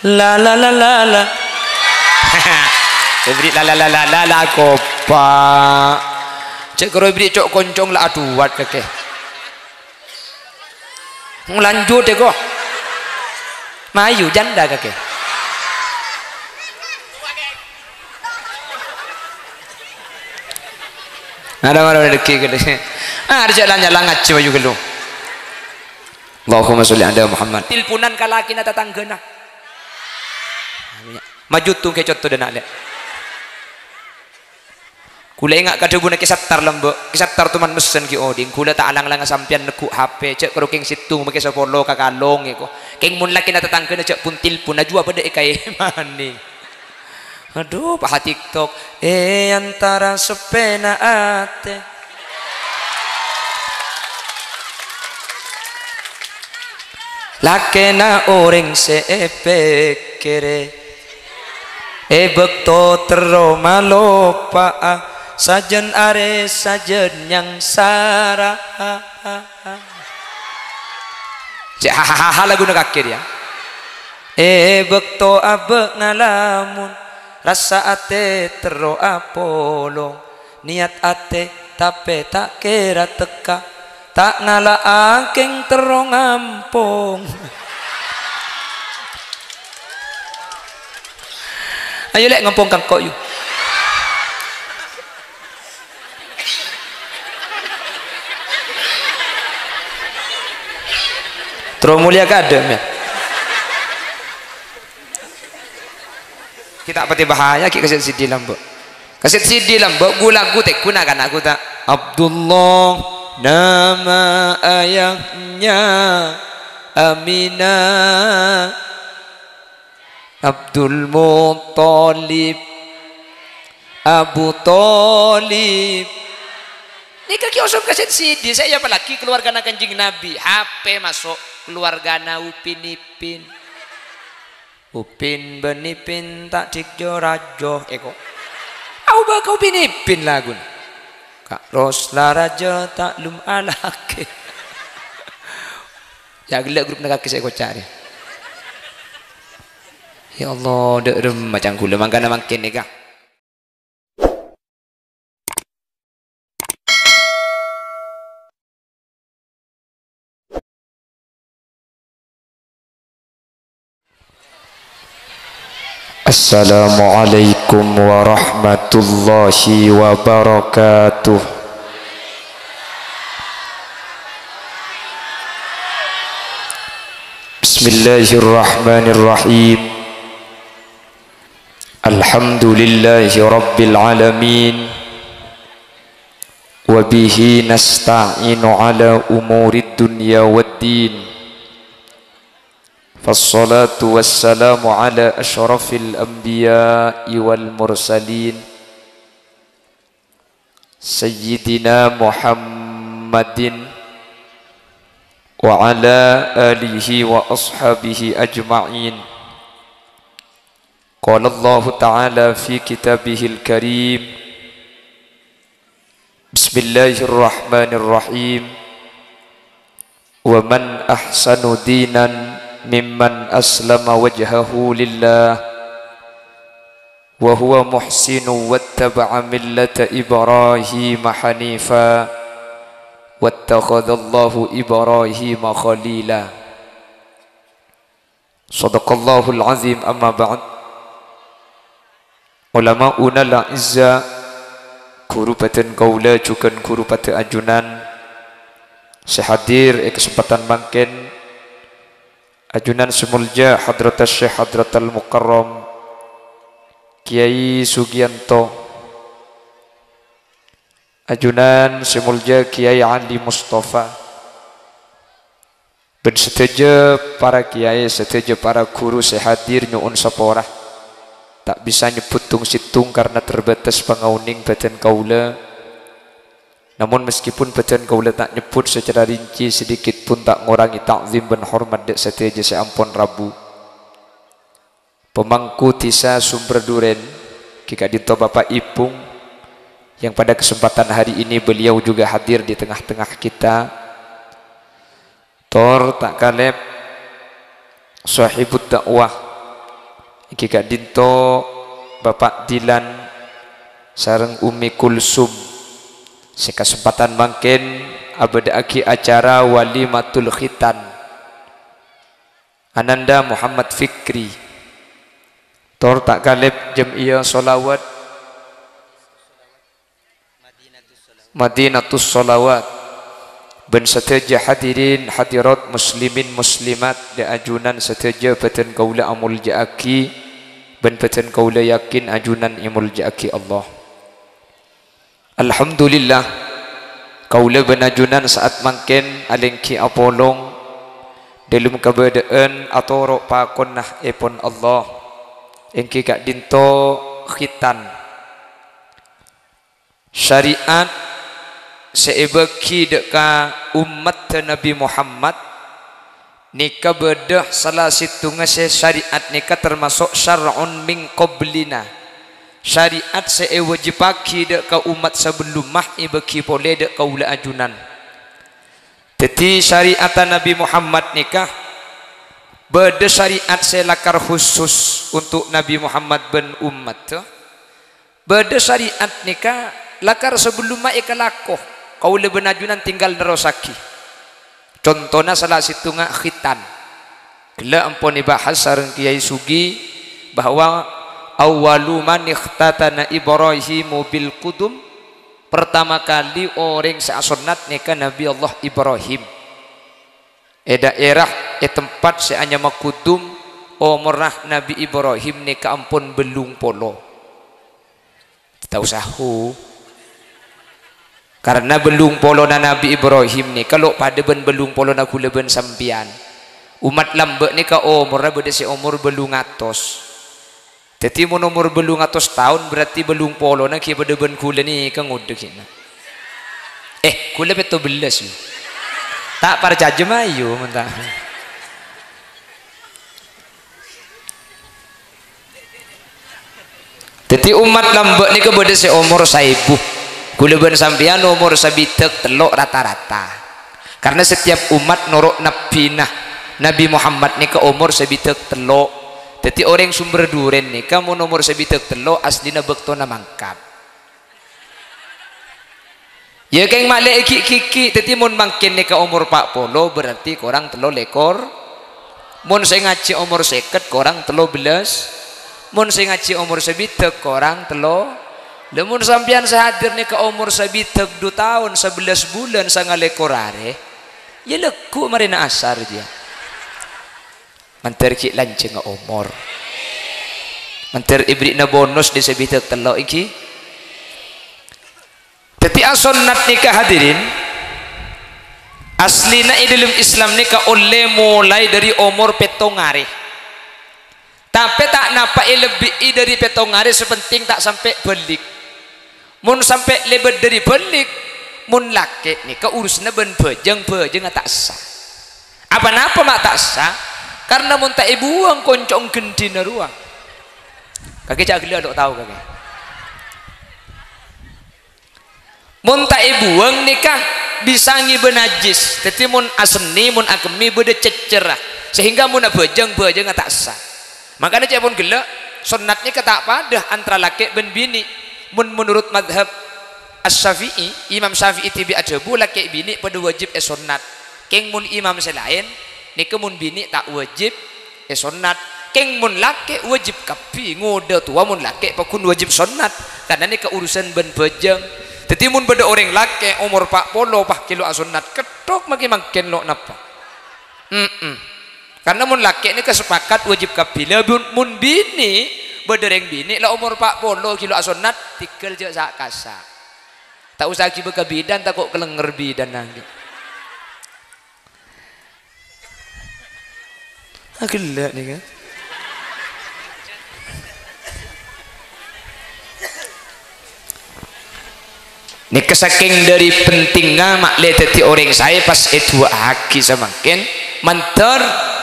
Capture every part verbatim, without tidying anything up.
La la la la la. Èbèrri' la la la la la la, kopa'. Cè' karo èbèrri' co'-koncong la aduwât kakè. Lanjut, èko. Mayu, janda kakè. Ada mana rezeki gede. Ah, ada jalan-jalan ngaji mayu gelu. Allahumma sholli ala Muhammad. Tilpunan ka lakèna tatangghâna. Maju tungkè cotto dâna lè'. Kaulâ enga' ka dhâbuna Kè Sattar lambâ'. Kè Sattar toman messen ghi' odi'. Kaulâ ta' alang-langa sampèyan neggu' H P. Jhâ' karo kèng sèttong makè sapolo ka kalong èko. Kèng mon lakèna tatangghâna jhâ' pon tilpon, ajuwâ padâ èkaèmanè. Adhu, paha TikTok. È antara seppèna atè. Lakèna orèng sè èpèkkèrè. È bâkto terro maloppa'a, sajân arè sajân nyangsara. Cè' hahaha laguna kakè rèya. È bâkto abâ' ngalamun, rassa atè terro apolong. Niyat atè, tapè ta' kèra tekka. Ta' ngala'a kèng terro ngampong. Ayo, lè', ngampong ka engko', yu. Terro molèya kadhâ', mè. Kita' patè bahaya, ghi' kasèt C D lambâ'. Kasèt C D lambâ', gu-, lagu tègghuna kana' gu ta'. Abdullah nama ayahnya Aminah. Abdul Muttalib. Abu Thalib. Nèka ghi' osom kasèt C D, sè apalagi keluargana Kanjeng Nabi. H P maso' keluargana Upin Ipin. Upin bân Ipin ta' dhikjo rajo, èko. Au bâ' ka Upin Ipin laguna. Ka' ros la raja ta' lum alakè. Ya, ghellâ' grup nèka sè èkoca' rè. Ya Allah, dâ' remma cangghulâ mangkana mangkèn nèka. Assalamualaikum warahmatullahi wabarakatuh. Bismillahirrahmanirrahim. Alhamdulillahi rabbil alamin. Wa bihi nasta'inu ala umurid dunya waddin. Fassalatu wassalamu ala asyrafil anbiya'i wal mursalin, Sayyidina Muhammadin wa ala alihi wa ashabihi ajma'in. Qala Allahu ta'ala fi kitabihil karim, Bismillahirrahmanirrahim. Wa man ahsanu dinan mimman aslama wajhahu lillah wa huwa muhsinun wattaba'a millata Ibrahima hanifa wattakhadallahu Ibrahima khalila. Shadaqallahul azim, amma ba'd. Ulama'unal a'izza, ghuru bhâdhân kaulâ jhughân ghuru padâ ajunan sè hadir è kasempadhân mangkèn, ajunan sè molja Hadratus Syekh Hadratal Mukarram Kiai Sugiyanto, ajunan sè molja Kiai Ali Mustafa, bân sadhâjâ para kiai, sadhâjâ para ghuru sè hadir nyo'on sapora. Ta' bisa nyebbhut tong-settong karna terbatas pangaonèng bhâdhân kaulâ. Namon meskipun bhâdhân kaulâ ta' nyebbhut sacara rinci, sedikit pun ta' ngorangè ta'zim bân hormat dâ' sadhâjâ sè ampon rabu. Pemangku Dhisa Sumber Duren, ghi' ka'dinto Bapak Ipung, yang pada kesempatan hari ini beliau juga hadir di tengah-tengah kita. Tor ta' kalèp, Sohibud Da'wah, Èngghi ka'dinto Bapak Dilan sareng Ummi Kulsum sè kasempadhân mangkèn abâdhâ'aghi acara walimatul khitan Ananda Muhammad Fikri. Tor ta' kalèp jam'iyah sholawat Madinatus Sholawat. Bân sadhâjâ hadirin hadirat muslimin muslimat, dhâ' ajunan sadhâjâ bâdhân kaulâ amoljâ'aghi, bân bâdhân kaulâ yakin ajunan èmoljâ'aghi Allah. Alhamdulillah, kaulâ bân ajunan sa'at mangkèn alèngghi apolong dhâlem kabâdâ'ân atoro' pakonna èpon Allah, èngghi ka'dinto khitan. Syariat sè èbâghi dhâ' ka ommaddhâ Nabbhi Muhammad nèka bâdâ sala sèttongnga sè syariat nèka tamaso' syar'un min qablina. Syariat sè èwâjibhâghi dhâ' ka ommat sabellumma èbâghi polè dhâ' kaulâ ajunan. Dhâddhi, syariatta Nabbhi Muhammad nèka bâdâ syariat sè lakar khusus onto' Nabbhi Muhammad bân ommaddhâ. Bâdâ syariat nèka lakar sabellumma èkalako, kaulâ bân ajunan tinggal nerrossaghi. Contona sala sèttongnga khitan. Ghellâ' ampon èbahas sareng Kèyaè Sugi bahwa awwalu man ikhtatana Ibrahimu bil qudum, pertama kali orèng sè asonnat nèka Nabbhi Allah Ibrahim. È dhaèra, è tempat sè anyama Qudum, omorra Nabbhi Ibrahim nèka ampon bâllung polo. Tao sahu. Karna bâllung polona Nabbhi Ibrahim nèka lo' padâ bân bâllung polona ghulâ bân sampèyan. Ommat lambâ' nèka omorra bâdâ sè omor bâllung atos. Dhâddhi, mon omor bâllung atos taon, berarti bâllung polona ghi' padâ bân ghulâ nèka ngodâ ghi'na. Eh, ghulâ pètto bellâs, yâ. Ta' parcajâ, mayu, mon ta'. Dhâddhi, ommat lambâ' nèka bâdâ sè omor saèbu. Ghulâ bân sampèyan omor sabidhâk tello' rata-rata. Karna setiap ommat noro' nabbhina. Nabbhi Muhammad nèka omor sabidhâk tello'. Dhâddhi, orèng Sumber Duren nèka mon omor sabidhâk tello', aslina bâktona mangkat. Yâ, kèng ma'lè ghi'-ghighi', dhâddhi mon mangkèn nèka omor pa' polo, berarti korang tello lèkor. Mon sè ngajhi omor sèket, korang tello bellâs. Mon sè ngajhi omor sabidhâk, korang tello. Lha, mon sampèyan sè hadir nèka omor sabidhâk du taon, sabellâs bulân, sanga lèkor arè, yâ lagghu' marèna asar, jiyâ. Mandhâr ghi' lanjhângnga omor. Mandhâr èbèrri'na bonus dâri sabidhâk tello', èngghi. Dhâddhi, asonnat nèka, hadirin, aslina è dhâlem Islam nèka ollè molaè dâri omor pèttong arè. Tapè ta' napa èlebbi'i dâri pèttong arè, sè pentèng ta' sampè' bâlik. Mon sampè' lèbât dâri bâlik, mon lakè' nèka urusanna bân bhâjâng, bhâjângnga ta' essa. Apa-napa ma' ta' essa, karna mon ta' èbuwâng konco'na ghendhina rowa. Kakè jhâ' ghellâ' lo' tao, kakè. Mon ta' èbuwâng nèka bisa ngibâ najjhis. Dhâddhi mon asennè, mon akemmè bâdâ cèccèrra. Sehingga mon abhâjâng, bhâjângnga ta' essa. Mangkana ca'èpon ghellâ', sonnat nèka ta' padâ antara lakè' bân binè'. Mon menurut madhab Asy-Syafi'i, Imam Syafi'i dhibi' adhâbu lakè' binè' padâ wajib èsonnat. Kèng mon imam sè laèn, nèka mon binè' ta' wajib èsonnat. Kèng mon lakè' wajib kabbhi, ngodâ towa mon lakè' pagghun wajib sonnat, karna nèka urusan bân bhâjâng. Dhâddhi mon bâdâ orèng lakè' omor pa' polo pas ghi' lo' asonnat, ketthok makè mangkèn lo' napa. Mm-mm. Karna mon lakè' nèka sepakat wajib kabbhi. Lha, mon, mon binè', bâdâ rèng binè' la omor pa' polo ghi' lo' asonnat, tèghâl jhâ' sa'-kasa'. Ta' osa ghibâ ka bidan, tako' kalèngèr bidanna. Aghellâ' nèka. Nèka sakèng dâri pentingnga ma'lè dhâddhi orèng saè pas èdu'aaghi samangkèn, mandhâr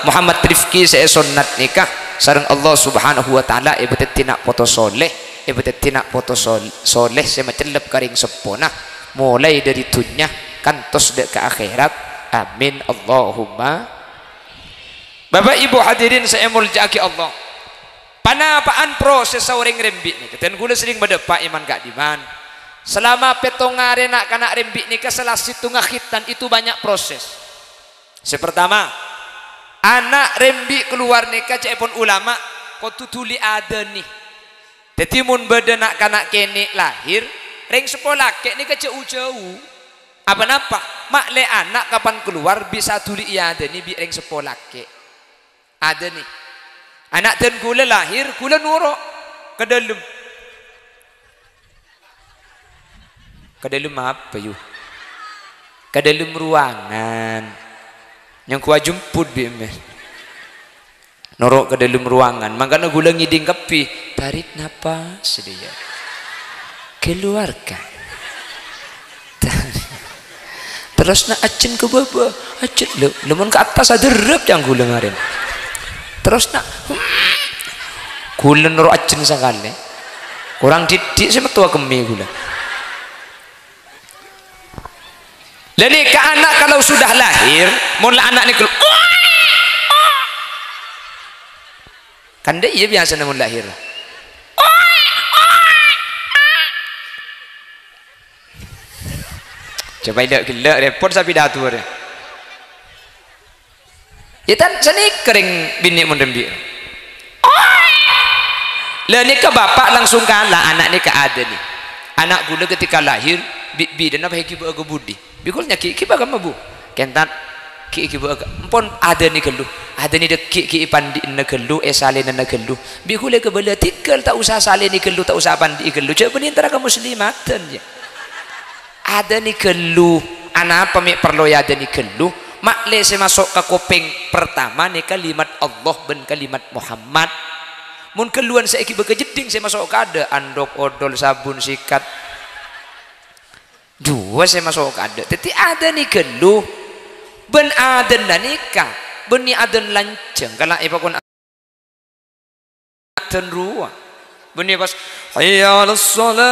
Muhammad Rifki sè èsonnat nèka sareng Allah Subhanahu wa Ta'ala èpadhâddhi na' poto soleh, èpadhâddhi na' poto sol-, soleh sè macellep ka rèng seppona, molaè dâri dhunnya kantos dâ' ka akhèrat. Amin, Allahumma. Bapa' Ibu hadirin sè èmoljâ'aghi Allah. Panapa'an prosessa orèng rembi' nèka? Dân kaulâ serrèng madâpa' è man ka'dimman. Salama pètto arè na'-kana' rembi' nèka sala sèttonga khitan, itu banyak proses. Sè partama, ana' rembi' kalowar nèka ca'èpon ulama kodhu dhuli adhâni. Dhâddhi mon bâdâ na'-kana' kènè' lahèr, rèng seppo lakè' nèka jhâu-jhâu. Apa-napa, ma'lè ana' kapan kalowar bisa dhuli èadhâni bi' rèng seppo lakè'. Adhâni. Ana' dân kaulâ lahèr, kaulâ noro' ka dâlem. Ka dâlem apa, yu? Ka dâlem ruangan. Nyangko ajemput bi' emmè. Noro' ka dâlem ruangan. Mangkana kaulâ ngèdhing kabbhi. Tarik napas, dia. Keluarkan. Terros na' ajhân ka bâbâ, ajhân. Lho, lho mon ka attas adherrep ca'na kaulâ ngarèn. Terros na', kaulâ noro' ajhân sakalè. Korang dhiddhi' sè mettowa kemmè kaulâ. Lah nèka ana' kalau sudah lahir, mon la ana' nèka, kan dâ' iyâ biyasana mon lahir. Coba indak gellâ', repot sapidato arè. Ya tan, sanèka rèng binè' mon rembi'. Lah nèka bapa' langsung kala, ana' nèka adhâni. Ana' kaulâ ketika lahir, bi-, bidhâna pas èghibâ'â ka budi. Bi' kaulâ nyaghi', "Ghibâ kamma, Bu?" "Kèntan, ghi' èghibâ'â ka." Empon adhâni ghâllu. Adhâni dâggi' ghi' èpandi'âna ghâllu, èsalènana ghâllu. Bi' kaulâ kabâlâ, "Tèghâl, ta' osa salènè ghâllu, ta' osa pandi'i ghâllu. Jhâ' bânnè èntara ka muslimaten, ya." Adhâni ghâllu. Anapa mè' parlo èadhâni ghâllu? Ma'lè sè maso' ka kopèng partama nèka kalimat Allah bân kalimat Muhammad. Mon ghâlluwân sè èghibâ ka jeddhing sè maso' ka adâ', andhuk, odol, sabun, sikat. Duwâ' sè maso' ka adâ'. Dhâddhi adhâni ghâllu. Bân adhânna nèka bânnè adhân lanjhâng, kala èpakon adhân rowa. Bânnè pas, "Hayya 'alas shalah."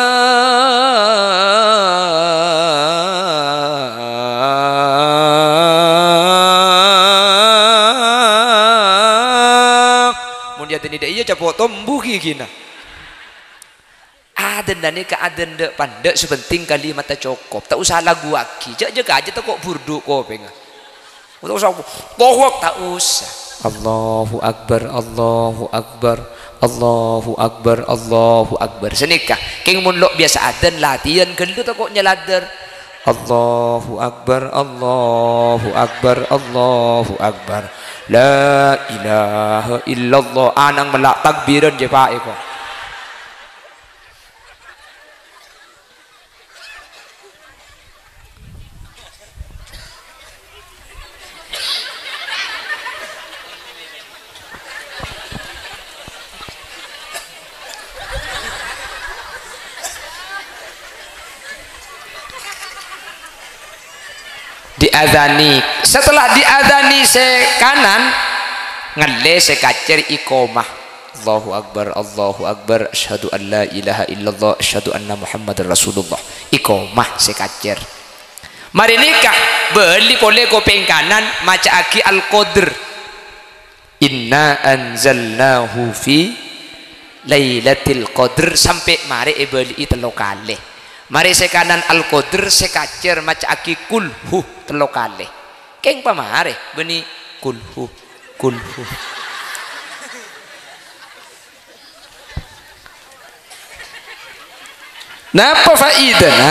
Mon èadhâni dâ' iyâ, capo' tombu ghighina. Adhân la nèka adhân dâ'-pandâ', sè pentèng kalimatta cokop. Ta' osa laguwaghi. Jhâ', jhâ' kajâ tako' burdu' kopèngnga. Ta' osa, "Allahu Ak-," ta' osa. "Allahu Akbar, Allahu Akbar, Allahu Akbar, Allahu Akbar." Sanèka, kèng mon lo' biyasa adhân, latèyan ghâllu tako' nyaladdhâr. "Allahu Akbar, Allahu Akbar, Allahu Akbar. La ilaha illallah." Anang mella' takbiran jhâ' paè ko. Diadhâni. Setelah diadhâni sè kanan, ngallè sè kacèr iqamah. "Allahu Akbar, Allahu Akbar, asyhadu an la ilaha illallah, asyhadu anna Muhammadar Rasulullah." Iqamah sè kacèr. Marè nèka, bâli polè kopèng kanan, maca'aghi Al-Qadr. "Inna anzalnahu fi lailatil qadr," sampè' marè èbâli'i tello kalè. Marè sè kanan Al-Qadr, sè kacèr maca'aghi Qul Hu tello kalè. Kèng pamarè bânnè Qul Hu, Qul Hu. Napa faidana?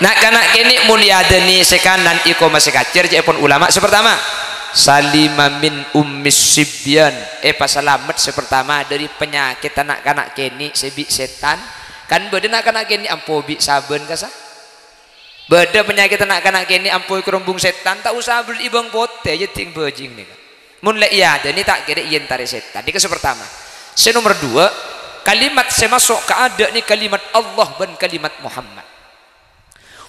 Na'-kana' kènè' mon èadhâni sè kanan iqamah sè kacèr, ca'èpon ulama, sè partama, "Salima min ummis sibyan," èpasalamet sè partama dâri panyakèt na'-kana' kènè' sè bi' sètan. Kan bâdâ na'-kana' kènè' ampo bi' sabân kasa. Bâdâ panyakèt na'-kana' kènè' ampo èkarombhung sètan, ta' osa bellèi bâng potè, jhâddhing bhâjhing nèka. Mon la èadhâni ta' kèra èentarè sètan. Nèka sè partama. Sè nomer duwâ', kalimat sè maso' ka adâ' nèka kalimat Allah bân kalimat Muhammad.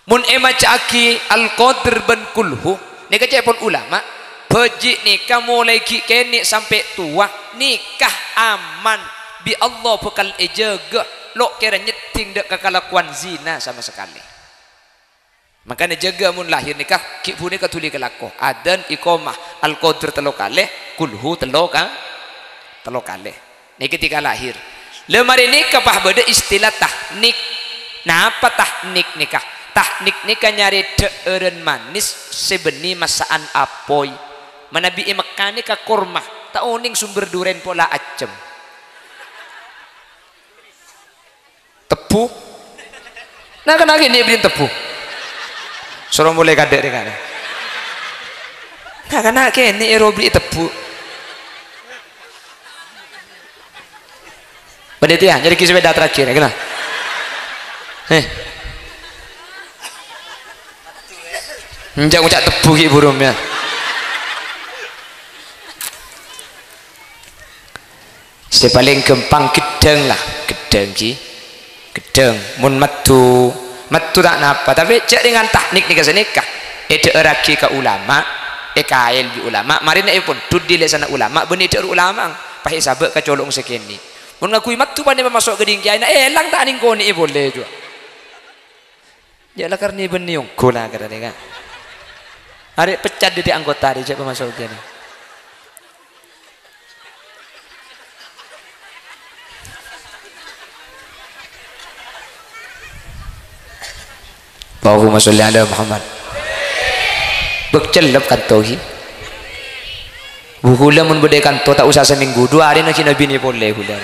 Mon èmaca'aghi Al-Qadr bân Qul Hu, nèka ca'èpon ulama, bhâji' nèka molaè ghi' kènè' sampè' towa, nèka aman, bi' Allah bhâkal èjâgâ, lo' kèra nyeddhing dâ' kakalakowan zina sama sakalè. Mangkana jâgâ mon lahèr nèka, ghi' bhunèka dhuli kalako. Adzan, iqamah, Al-Qadr tello kalè, Qul Hu tello ka-, tello kalè. Nèka ketika lahir. La marè nèka pas bâdâ istilah tahnik. Napa tahnik nèka? Tahnik nèka nyarè dhâ'ârân manis sè bânnè massa'an apoy. Manabi è Mekkah nèka korma, ta' onèng sombher durèn pola ajâm. Tebbhu. Na'-kana' kènè' bârri'na tebbhu. Soro molè kadâ' rè kana'. Na'-kana' kènè' èro bârri' tebbhu. Panitia, nyarè'aghi sepeda terakhir, ya, kena. Heh. Enjâ' ngoca' tebbhu ghi' burum, ya. Sè palèng ghâmpang ghedhâng, la. Ghedhâng, ghi. Ghedhâng. Mon maddhu, maddhu ta' napa, tapè jhâ' dengan tahnik nèka sanèka. Èdhâ'ârraghi ka ulama, èkaèl bi' ulama, marèna èpon dhuli lèsanna ulama, bânnè èdhâ'âr ulama, pas èsabâ' ka colo'na sè kènè'. Mon ngangghuy maddhu panèka maso' ka ding kèyaèna, èlang ta' nèng konè'è polè, jhuwa. Jhâ' la karna bânnè ongghu la karana, Ka'. Arè' pecat dhâddhi anggota rè, jhâ' pamaso' kènè'. Allahumma sholli ala Muhammad. Bâk cellep kanto ghi. Bu, ghulâ mon bâdâ è kanto ta' osa samènggu, du arèna ghi' abinè polè ghulâ.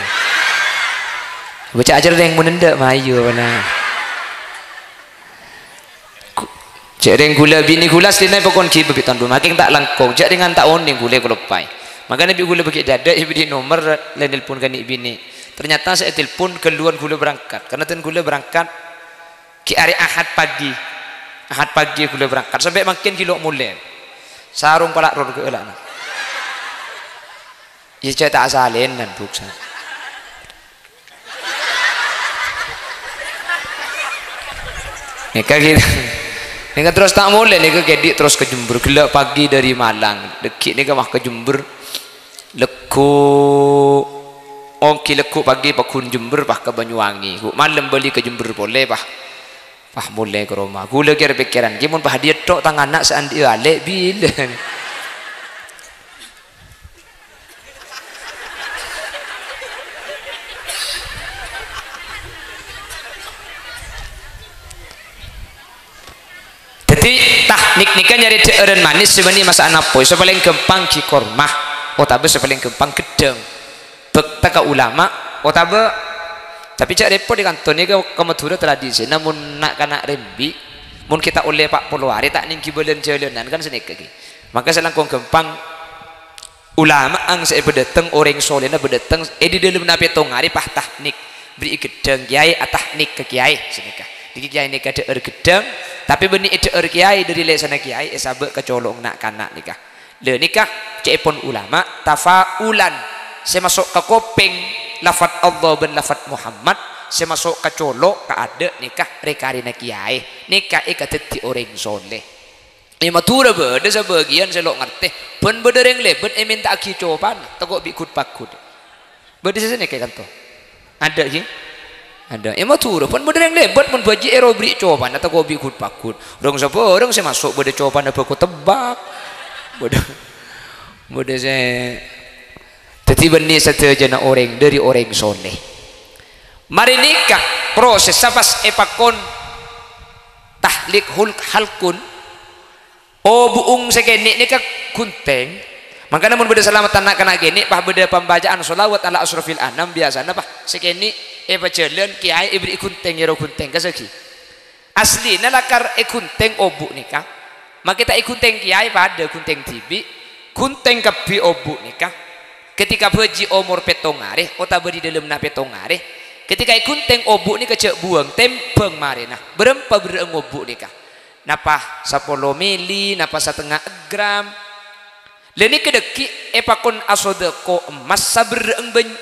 Bâca' ajar rèng mon endâ', mayu, bâna. Ku-, jhâ' rèng ghulâ, binè ghulâ asllina pokon ghibâ bi' tondhu, makèng ta' langkong, jhâ' rèngan ta' onèng ghulâ èkaloppaè. Makana bi' ghulâ bâgi' dâdâ, èbèrri' nomer, la nelpon ka nè'-binè'. Ternyata sè ètelpon ghâlluwân ghulâ berangkat, karna ten ghulâ berangkat ghi' arè Ahad pagi. Ahad pagi ghulâ berangkat, sampè' mangkèn ghi' lo' molè. Sarong pala' ror ghâlâna. Iyâ, jhâ' ta' asalènan, Bu', sa-, Nèka ghi-, nèka terros ta' molè, nèka kèdhi' terros ka Jember. Ghellâ' pagi dâri Malang, dâgghi' nèka mah ka Jember. Lagghu', ongghi lagghu' pagi pagghun Jember, pas ka Banyuwangi. Ghu' malem bâli ka Jember polè, pas, pas molè ka roma. Ghulâ kèr-pèkkèran, "Ghi mon pas diyâ tho' tang ana' sè andi'â alè' bilâ?" Dhâddhi, tahnik nèka nyarè dhâ'ârân manis sè bânnè massa'an apoy, sè palèng ghâmpang ghi korma, otabâ sè palèng ghâmpang ghedhâng. Bhâkta ka ulama, otabâ, tapè jhâ' rèpot è kanto nèka ka Madhurâ tradisina, mon na'-kana' rembi', mon ghi' ta' ollè pa' polo arè ta' nèng ghi bâlân-jhâlânan, kan sanèka ghi. Maka sè langkong ghâmpang, Ulama'an sè èpadâteng, orèng solèna padâteng, è dâlem na' pètto arè pas tahnik. Bârri'i ghedhâng kèyaè, atahnik ka kèyaè, sanèka. Nèka kèyaè nèka dhâ'âr ghedhâng, tapè bânnè èdhâ'âr kèyaè dâri lèsanna kèyaè, èsabâ' ka colo'na na'-kana' nèka. Lha nèka ca'èpon ulama, tafa'ulan, sè maso' ka kopèng lafat Allah bân lafat Muhammad, sè maso' ka colo', ka adâ' nèka rè-karèna kèyaè. Nèka èkadhâddhi orèng solè. È Madhurâ bâdâ sabâgiyân sè lo' ngartè, bân bâdâ rèng lèbât èmènta'aghi copana, tako' bi' ghut-pagghut. Bâdâ sè sanèka kanto? Adâ', ghi? Adâ'. È Madhurâ, bân bâdâ rèng lèbât, mon bhâji' èro bârri' copana, tako' bi' ghut-pagghut. Rèng sabârâng sè maso' bâdâ copana bhâko tebbhâk. Bâdâ, bâdâ sè, dhâddhi bânnè sadhâjâna orèng dâri orèng solè. Marè nèka, prosèssa pas èpakon tahlik hul-, halkun, obu'ung sè kènè' nèka ghunthèng. Mangkana mon bâdâ salameddhân na'-kana' kènè', pas bâdâ pambacaan shalawat ala asyrafil anam, biyasana pas sè kènè' èpajhâlân kèyaè èbârri'i ghunthèng, èro ghunthèng, kasaghi. Asllina lakar èghunthèng obu' nèka, makè ta' èghunthèng kèyaè padâ ghunthèng dhibi', ghunthèng kabbhi obu' nèka. Ketika bhâji' omor pètto arè, otabâ dâlem na' pètto arè, ketika èghunthèng obu' nèka jhâ' buwâng, tèmbhâng marèna, bârâmpa berrâ'eng obu' nèka. Napa sapolo mili, napa satengnga gram. Lha nèka dâggi' èpakon asodâko emmas saberrâ'eng bân-,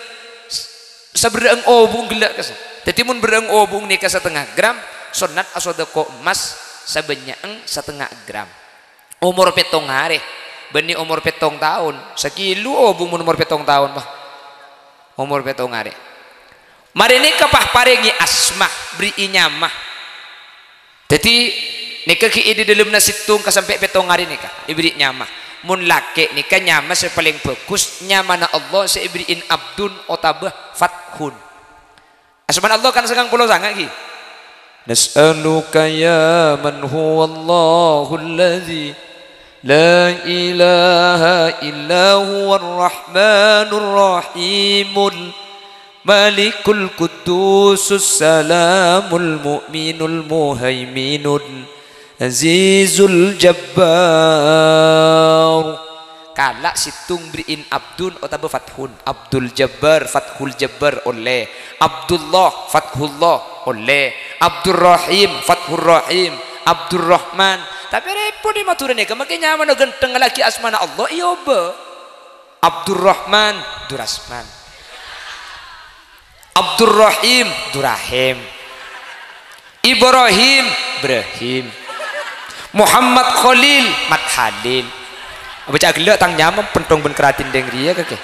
saberrâ'eng obu'ung ghellâ' kassa. Dhâddhi mon berrâ'eng obu'ung nèka satengnga gram, sonnat asodâko emmas sabânnya'eng satengnga gram. Omor pètto arè, bânnè omor pètto taon, sakilo obu'ung mon omor pètto taon, Pak. Omor pètto arè. Marè nèka pas parèngè asma, bârri'i nyama. Dhâddhi, nèka ghi' è dâlem na' sèttong ka sampè' pètto arè nèka, èbârri' nyama. Mon lakè' nèka nyama sè palèng bhâghus, nyamana Allah sè èberri'in Abdun otabâ Fathun. Asmana Allah kan sangang polo sanga' ghi. Nas'aluka ya man huwallahul ladzi la ilaha illa huwar rahmanur rahimul malikul quddusus salamul mu'minul muhaiminul azizul jabbar. Kala' sèttong berri'in Abdun otabâ Fathun. Abdul Jabbar, Fathul Jabbar ollè. Abdullah, Fathullah ollè. Abdurrahim, Fathurrahim. Abdurrahman. Tapè rèpot è Madhurâ nèka, makè nyamana ghântheng laghi asmana Allah, èobâ. Abdurrahman, Durasman. Abdurrahim, Durahim. Ibrahim, Brahim. Muhammad Khalil, Mat Halil. Abâ' ca' ghellâ' tang nyama pentong bân karatin dâ' rèya kakè.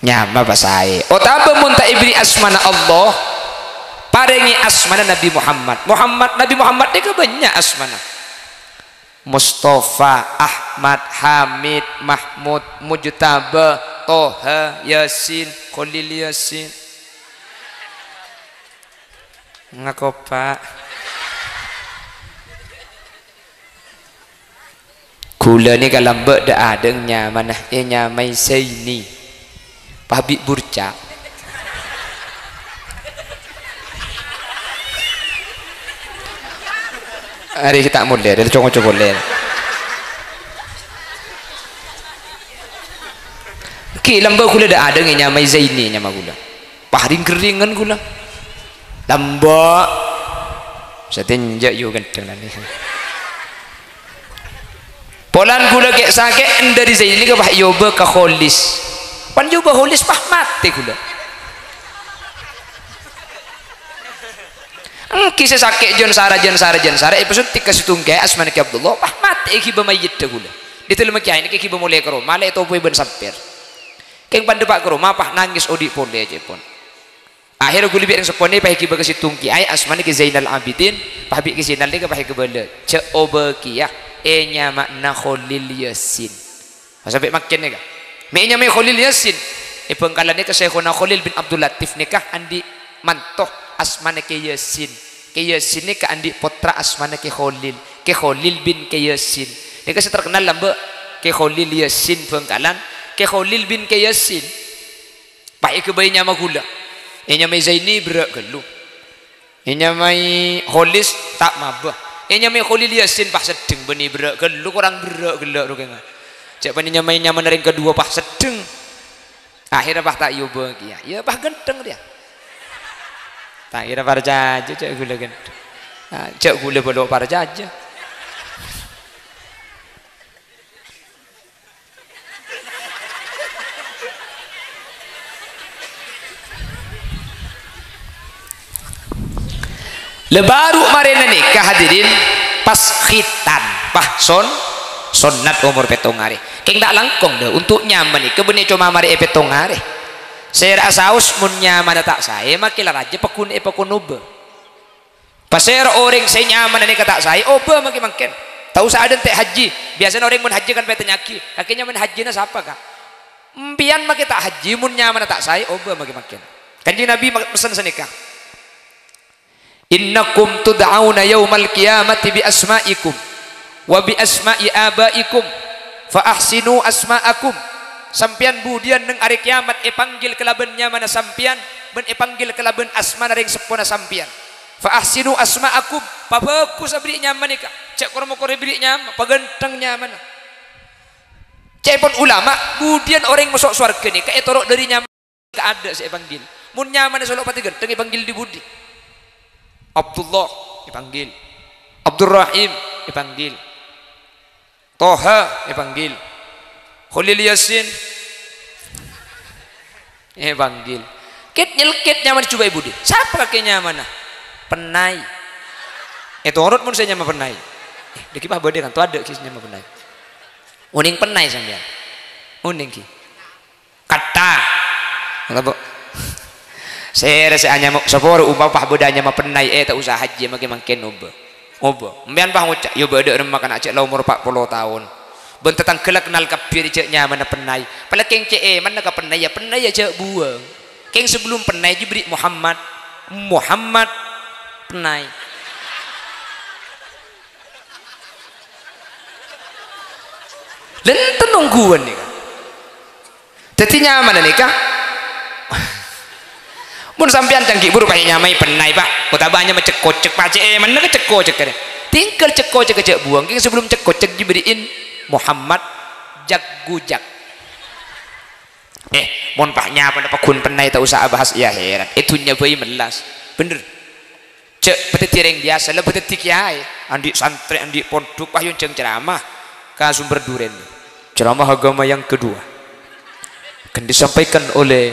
Nyama pas saè. Otabâ mon ta' èberri' asmana Allah, parèngè asmana Nabi Muhammad. Muhammad, Nabi Muhammad nèka bânnya' asmana. Mustafa, Ahmad, Hamid, Mahmud, Mujtaba, Toha, Yasin, Khalil Yasin. Ngako, Pak? Ghulâ nèka lambâ' dâ'-adâ' nyamana, ènyamaè Zaini. Pas bi' burca. Arè ta' molè, arè co-ngoco polè. Ghi' lambâ' ghulâ dâ'-adâ' ènyamaè Zaini nyama ghulâ. Pas ring-kerringan ghulâ. Lambâ'. Satènja' yu ghântheng nanè. Polana ghulâ kè'-sakè'an dâri Zaini nèka pas èobâ ka Kholis. Pas èobâ Kholis pas matè ghulâ. Èngghi sè sakè' jân sara, jân sara, jân sara, èpasuntik ka sèttong kèyaè asmana Kè Abdullah, pas matè èghibâ mayyidda ghulâ. Dâddhi lem kèyaè nèka èghibâ molè ka roma, la ètopoè bân sampèr. Kèng pandhâpa' ka roma, pas nangès odi' polè cè'èpon. Akhèrra ghulâ bi' rèng seppona pas èghibâ ka sèttong kèyaè asmana Kè Zainal Abidin, pas bi' Kè Zainal nèka pas èkabâlâ, "Jhâ' obâ kèya, ènyamana Kholil Yasin." Pas sampè' makkèn nèka. Mè' ènyamaè Kholil Yasin. È Bhângkalan nèka Syaikhona Kholil bin Abdul Latif nèka andi' manto asmana Kè Yasin. Kè Yasin nèka andi' pottra asmana Kè Kholil. Kè Kholil bin Kè Yasin. Nèka sè terkenal lambâ' Kè Kholil Yasin Bhângkalan. Kè Kholil bin Kè Yasin. Pas èghâbây nyama ghulâ. Ènyamaè Zaini berrâ' ghâllu. Ènyamaè Kholis ta' mabâ. Ènyamaè Kholil Yasin pas seddheng bânnè berrâ' ghâllu, korang berrâ' ghellâ' ro kènga. Jhâ' bânnè nyamaè nyamana rèng kaduwâ pas seddheng. Akhèrra pas ta' èobâ kèya. Iyâ pas ghântheng rèya. Ta' kèra parcajâ jhâ' ghulâ ghântheng. Ah, jhâ' ghulâ bâlâ parcajâ. La bâru' marèna nèka, hadirin, pas khitan, pas son-, sonnat omor pèttong arè. Kèng ta' langkong, dâ, untuk nyama nèka bânnè coma marè è pèttong arè. Sèra saos mon nyamana ta' saè, makè la rajâ paggun-, èpaggun obâ. Pasèra orèng sè nyamana nèka ta' saè, obâ makè mangkèn. Ta' osa adântè' hajji. Biyasana orèng mon hajji kan pètanya'aghi, "Kakè nyamana hajjina sapa, Ka'?" Empèyan makè ta' hajji, mon nyamana ta' saè, obâ makè mangkèn. Kanjeng Nabi ma-, messen sanèka, "Innakum tud'auna yaumal qiyamati bi asma'ikum." "Wa bi asma'i abaikum, fa ahsinu asma'akum." Sampèyan budiyân neng arè kèyamat èpanggil kalabân nyamana sampèyan, bân èpanggil kalabân asmana rèng seppona sampèyan. "Fa ahsinu asma'akum," pabhâghus aberri' nyama nèka, jhâ' kor-mokor èberri' nyama, paghântheng nyamana. Ca'èpon ulama, budiyân orèng maso' sowarghâ nèka ètoro' dâri nyama. Kaadâ' sè èpanggil. Mon nyamana solo pati ghântheng, èpanggil dhi-budhi. Abdullah, èpanggil. Abdurrahim, èpanggil. Toha, èpanggil. Kholil Yasin, èpanggil. Kèt nyelkèt nyamana jhubâ' è budhi. Sapa kakè nyamana? Pennay. Ètoro' mon sè nyama Pennay. Eh, dâgghi' pas bâdâ kan, to adâ' ghi' sè nyama Pennay. Onèng Pennay sampèyan. Onèng ghi'. Katta. Ngono, Bu. Sèra sè anyama, sapora umpama pas bâdâ anyama Pennay, eh, ta' usa hajji, maghi mangkèn obâ. Obâ. Sampèyan pas ngoca', "Ya bâdâ remma kana' jhâ' la omor empat puluh taon. Bân tatangghâlla kennal kabbhi rè jhâ' nyamana Pennay. Palakèng cè' èmanna ka Pennay, ya Pennay ya jhâ' buwâng. Kèng sabellum Pennay jiyâ bâri' Muhammad. Muhammad Pennay." Lha enten ongghuwân nèka. Dhâddhi nyamana nèka, mon sampèyan cangghi buru pas nyamaè Pennay, Pak, otabâ nyama cek-kocek, Pak, cè' èmanna ka cek-kocek kadhâng. Tinggal cek-kocek jhâ' buwâng, kèng sabellum cek-kocek jiyâ bâri'in Muhammad jak-gujak. Eh, mon pas nyamana paggun Pennay ta' usa abahas, ya heran. È dhunnya bhâi mellas. Bhender. Jhâ' bâdâddhi orèng biyasa, la bâdâddhi kèyaè. Andi' santrè, andi' pondhuk, pas èyonjhâng ceramah ka Sumber Duren. Ceramah agama yang kedua akan disampaikan oleh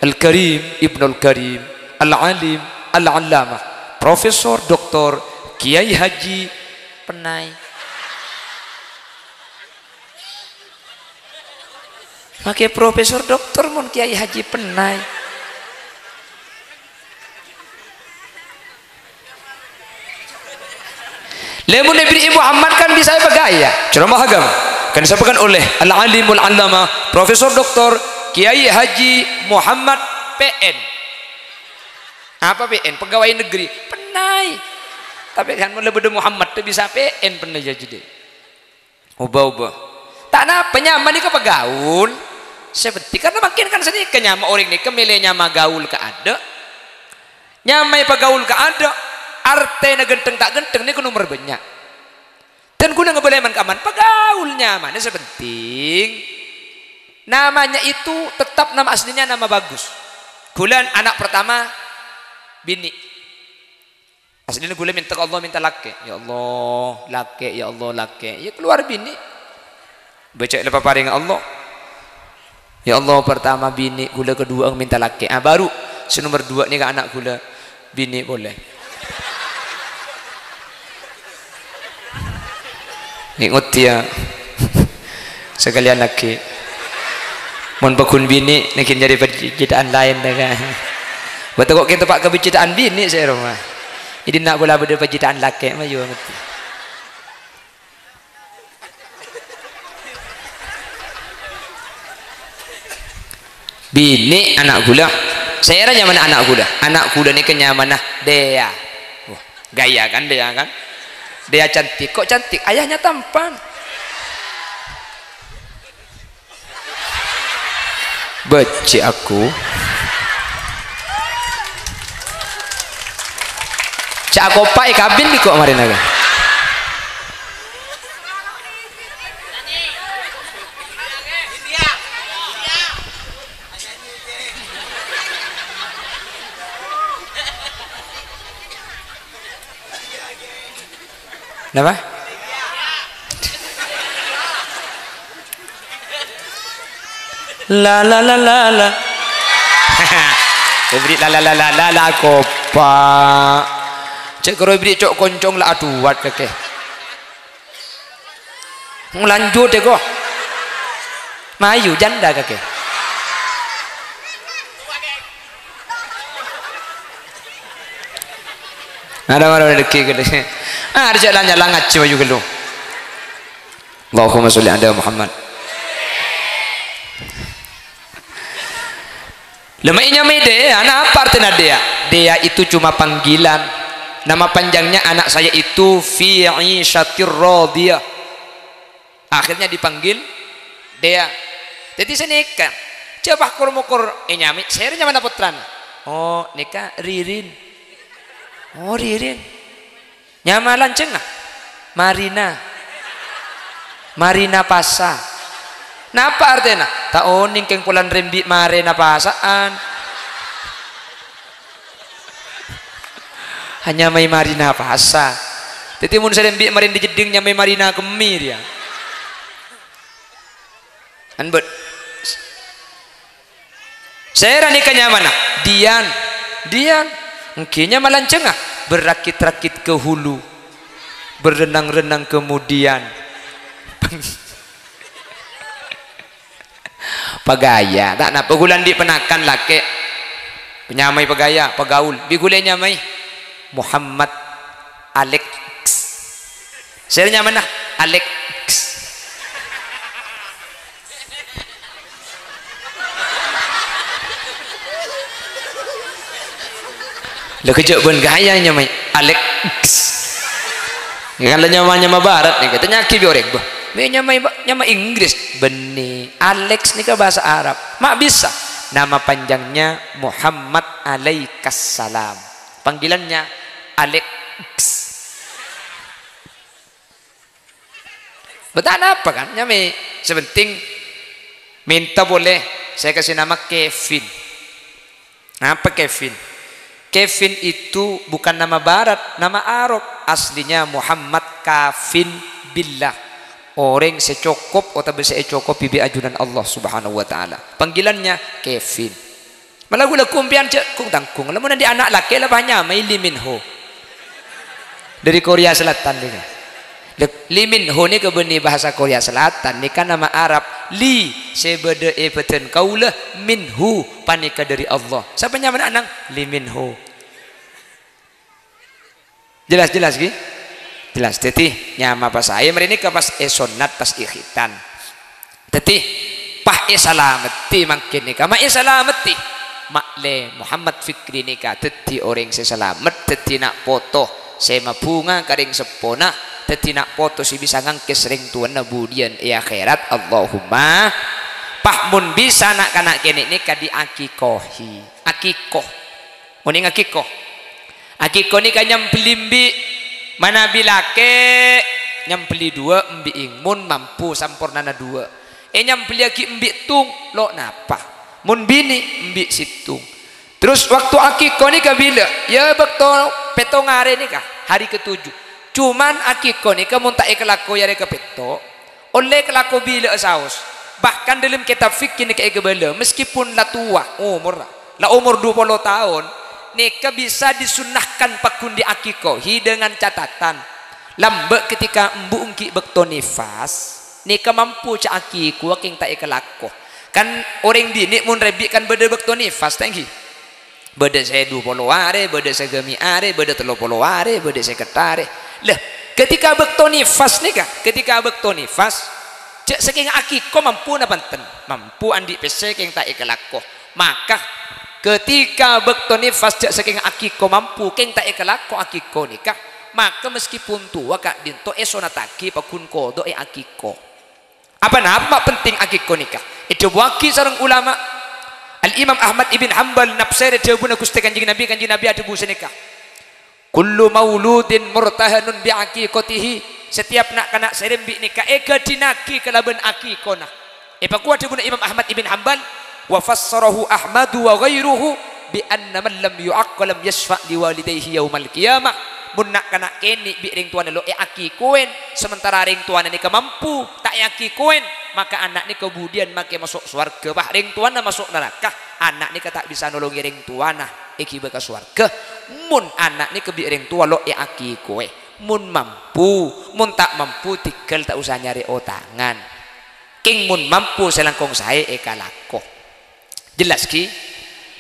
Al-Karim Ibnul Karim, Al-Alim, Al-Allamah, Profesor Doktor Kiai Haji Pennay. Makè profesor doktor mon Kiai Haji Pennay. Lha mon èbâri'i Muhammad kan bisa èpagaya. Ceramah agama akan disampaikan oleh Al-Alimul Allamah Profesor Doktor Kiai Haji Muhammad P N. Apa P N? Pegawai negeri. Pennay. Tapè kan mon la bâdâ Muhammad, ta' bisa P N Pennay jiyâ dhâddhi. Obâ-obâ. Ta' napa, nyama nèka pagaul. Sè penting, karna mangkèn kan sanèka nyama orèng nèka mèlè nyama gaul kaadâ'. Nyama èpagaul kaadâ', artèna ghântheng ta' ghântheng nèka nomer bânnya'. Dan ghuna ngabâlâi man-kaman, pagaul nyamana sè penting. Namanya itu tetap nama aslinya nama bagus. Ghulâ anak pertama binè'. Aslinya ghulâ mènta ka Allah, mènta lakè'. "Ya Allah, lakè', ya Allah, lakè'." Ya, kalowar binè'. Bâca la paparèngnga Allah. "Ya Allah, pertama binè' ghulâ, kaduwâ mènta lakè'." Ah, baru sè nomer duwâ' nèka ana' ghulâ, binè' polè. Nèngghu, ya. Sakalèyan lakè'. Mon paggun binè', nèka nyarè pajhita'an laèn, ta' ka. Bâto kok kènto pa' ka pajhita'an binè' sè roma. Dhâddhi na' ghulâ bâdâ pajhita'an lakè', mayu ngerti. Binè' ana' ghulâ. Sèra nyamana ana' ghulâ? Ana' ghulâ nèka nyamana Dea. Wah, gaya kan Dea kan? Dea cantik. Kok cantik? Ayahnya tampan. Bâjjhi' aku. Ca' akopa' èkabin bi' ko' marèna, kan? Napa? La, la, la, la, la. Èbri' la, la, la, la, la, la, kopa'. Cè' karo èbri' co'-konco' la aduwat kakè. Lanjut, ya, ko. Mayu, janda kakè. Ada mana lagi kali. Ah, ada jalan-jalan ngaji maju dulu. Allahumma sholli ala Muhammad. Lama inya mede, ana apa artinya Dea? Dea itu cuma panggilan. Nama panjangnya anak saya itu Fi Isyatir Radiyah. Akhirnya dipanggil Dea. Dhâddhi sanèka, jhâ' pas kor-mokor ènyamaè, sèra nyamana pottrana? Oh, nèka Ririn. Oh, Ririn. Nyama lanjhângnga? Marina. Marina Pasa. Napa artèna? Ta' onèng kèng polana rembi' marèna pasa'an. Anyamaè Marina Pasa. Dhâddhi mon sè rembi' marèna Jeddhing nyamaè Marina Kemmi rèya. Kan bâd-, sèra nèka nyamana? Dian. Dian. Èngghi nyama lanjhângnga? Berakit-rakit ke hulu. Berenang-renang kemudian. Pagaya, ta' napa ghulâ andi' ponakan lakè'. Nyamaè pagaya, pagaul. Bi' ghulâ nyamaè Muhammad Alex. Sè nyamana Alex. Lha, kejjhâ' bân ghâjâ nyamaè Alex. Kan la nyama-nyama barat nèka, tanya'aghi bi' orèng, "Bâh, mè' nyamaè ba-, nyama Inggris?" Bânnè, Alex nèka bhâsa Arab. Ma' bisa. Nama panjangnya Muhammad Alaikas Salam. Panggilannya Alex. Bâdâ napa kan? Nyamaè. Sè pentèng mènta polè sè èkasè nama Kevin. Napa Kevin? Kevin itu bukan nama barat, nama Arab. Aslinya Muhammad Kafin Billah. Orèng sè cokop otabâ sè ècokopi bi' ajunan Allah Subhanahu wa Ta'ala. Panggilannya Kevin. Mala ghulâ sampèyan jhâ' kung-tangkung. Lamon andi' ana' lakè' la pas nyamaè Lee Min Ho. Dâri Korea Selatan nèka. Lè-, Lee Min Ho nèka bânnè bhâsa Korea Selatan, nèka nama Arab. Lee sè bâdâ è bâdân kaulâ, Min Ho panèka dâri Allah. Sapa nyamana ana'na? Lee Min Ho. Jelas, jelas, ghi? Jelas. Dhâddhi, nyama pas saè, marè nèka pas èsonnat, pas èkhitan. Dhâddhi, pas èsalameddhi mangkèn nèka, ma' èsalameddhi. Ma'lè Muhammad Fikri nèka dhâddhi orèng sè salamet, dhâddhi na' poto sè mabhunga ka rèng seppona, dhâddhi na' poto sè bisa ngangkès rèng towana budiyân è akhèrat. Allahumma. Pas mon bisa na'-kana' kènè' nèka diakikohi. Akiko. Onèng akiko. Akiko nèka nyambelli embi', manabi lakè' nyambelli duwâ' embi', mon mampu sampornana duwâ'. È nyambelliyaghi embi' ttung, lo' napa. Mon binè', embi' sèttong. Terros bâkto akiko nèka bilâ? Ya bâkto pèttong arè nèka, hari ketujuh. Cuman akiko nèka mon ta' èkalako è arè kapètto', ollè kalako bilâ'â saos. Bahkan dâlem kètab fikih nèka èkabâlâ, meskipun la towa omorra, la omor dua puluh taon, nèka bisa disunnahkan pagghun diakikohi dengan catatan, lambâ' ketika embu' ghi' bâkto nifas, nèka mampu ca' akikowa kèng ta' èkalako. Kan orèng binè' mon rabi' kan bâdâ bâkto nifas, ta' ènggi? Bâdâ sè dua puluh arè, bâdâ sè ghâmi arè, bâdâ tello puluh arè, bâdâ sèket arè. Lah, ketika bâkto nifas nèka, ketika bâkto nifas, jhâ' sakènga akiko mampu napa enten? Mampu, andi' pèssè kèng ta' èkalako. Maka, ketika bâkto nifas jhâ' sakènga akiko mampu kèng ta' èkalako akiko nèka, maka meskipun towa ka'dinto èsonnattaghi pagghun kodhu èakiko. Apa napa ma' penting akiko nèka? Èdhâbuwâghi sareng ulama. Al-Imam Ahmad ibn Hambal nafsèrè dhâbuna Ghustè Kanjeng Nabi, Kanjeng Nabi adhâbu sanèka, "Kullu mauludin murtahanun bi aqiqatihi." Setiap na'-kana' sè rembi' nèka èghâdhiyâghi kalabân akikona. Èpakowa dhâbuna Imam Ahmad ibn Hambal, "Wa fassarahu Ahmadu wa ghairuhu bi anna man lam yu'aqqa lam yasyfa' li walidayhi yaumal qiyamah." Mon na'-kana' kènè' bi' rèng towana lo' èakikowèn, sementara rèng towana nèka mampu ta' èakikowèn, maka ana' nèka budiyân makè maso' sowarghâ, bâh rèng towana maso' naraka, ana' nèka ta' bisa nolongè rèng towana èghibâ ka sowarghâ. Mon ana' nèka bi' rèng towa lo' èakikowè, mon mampu, mon ta' mampu, tèghâl ta' osa nyarè otangan. Kèng mon mampu sè langkong saè èkalako. Jelas, ghi?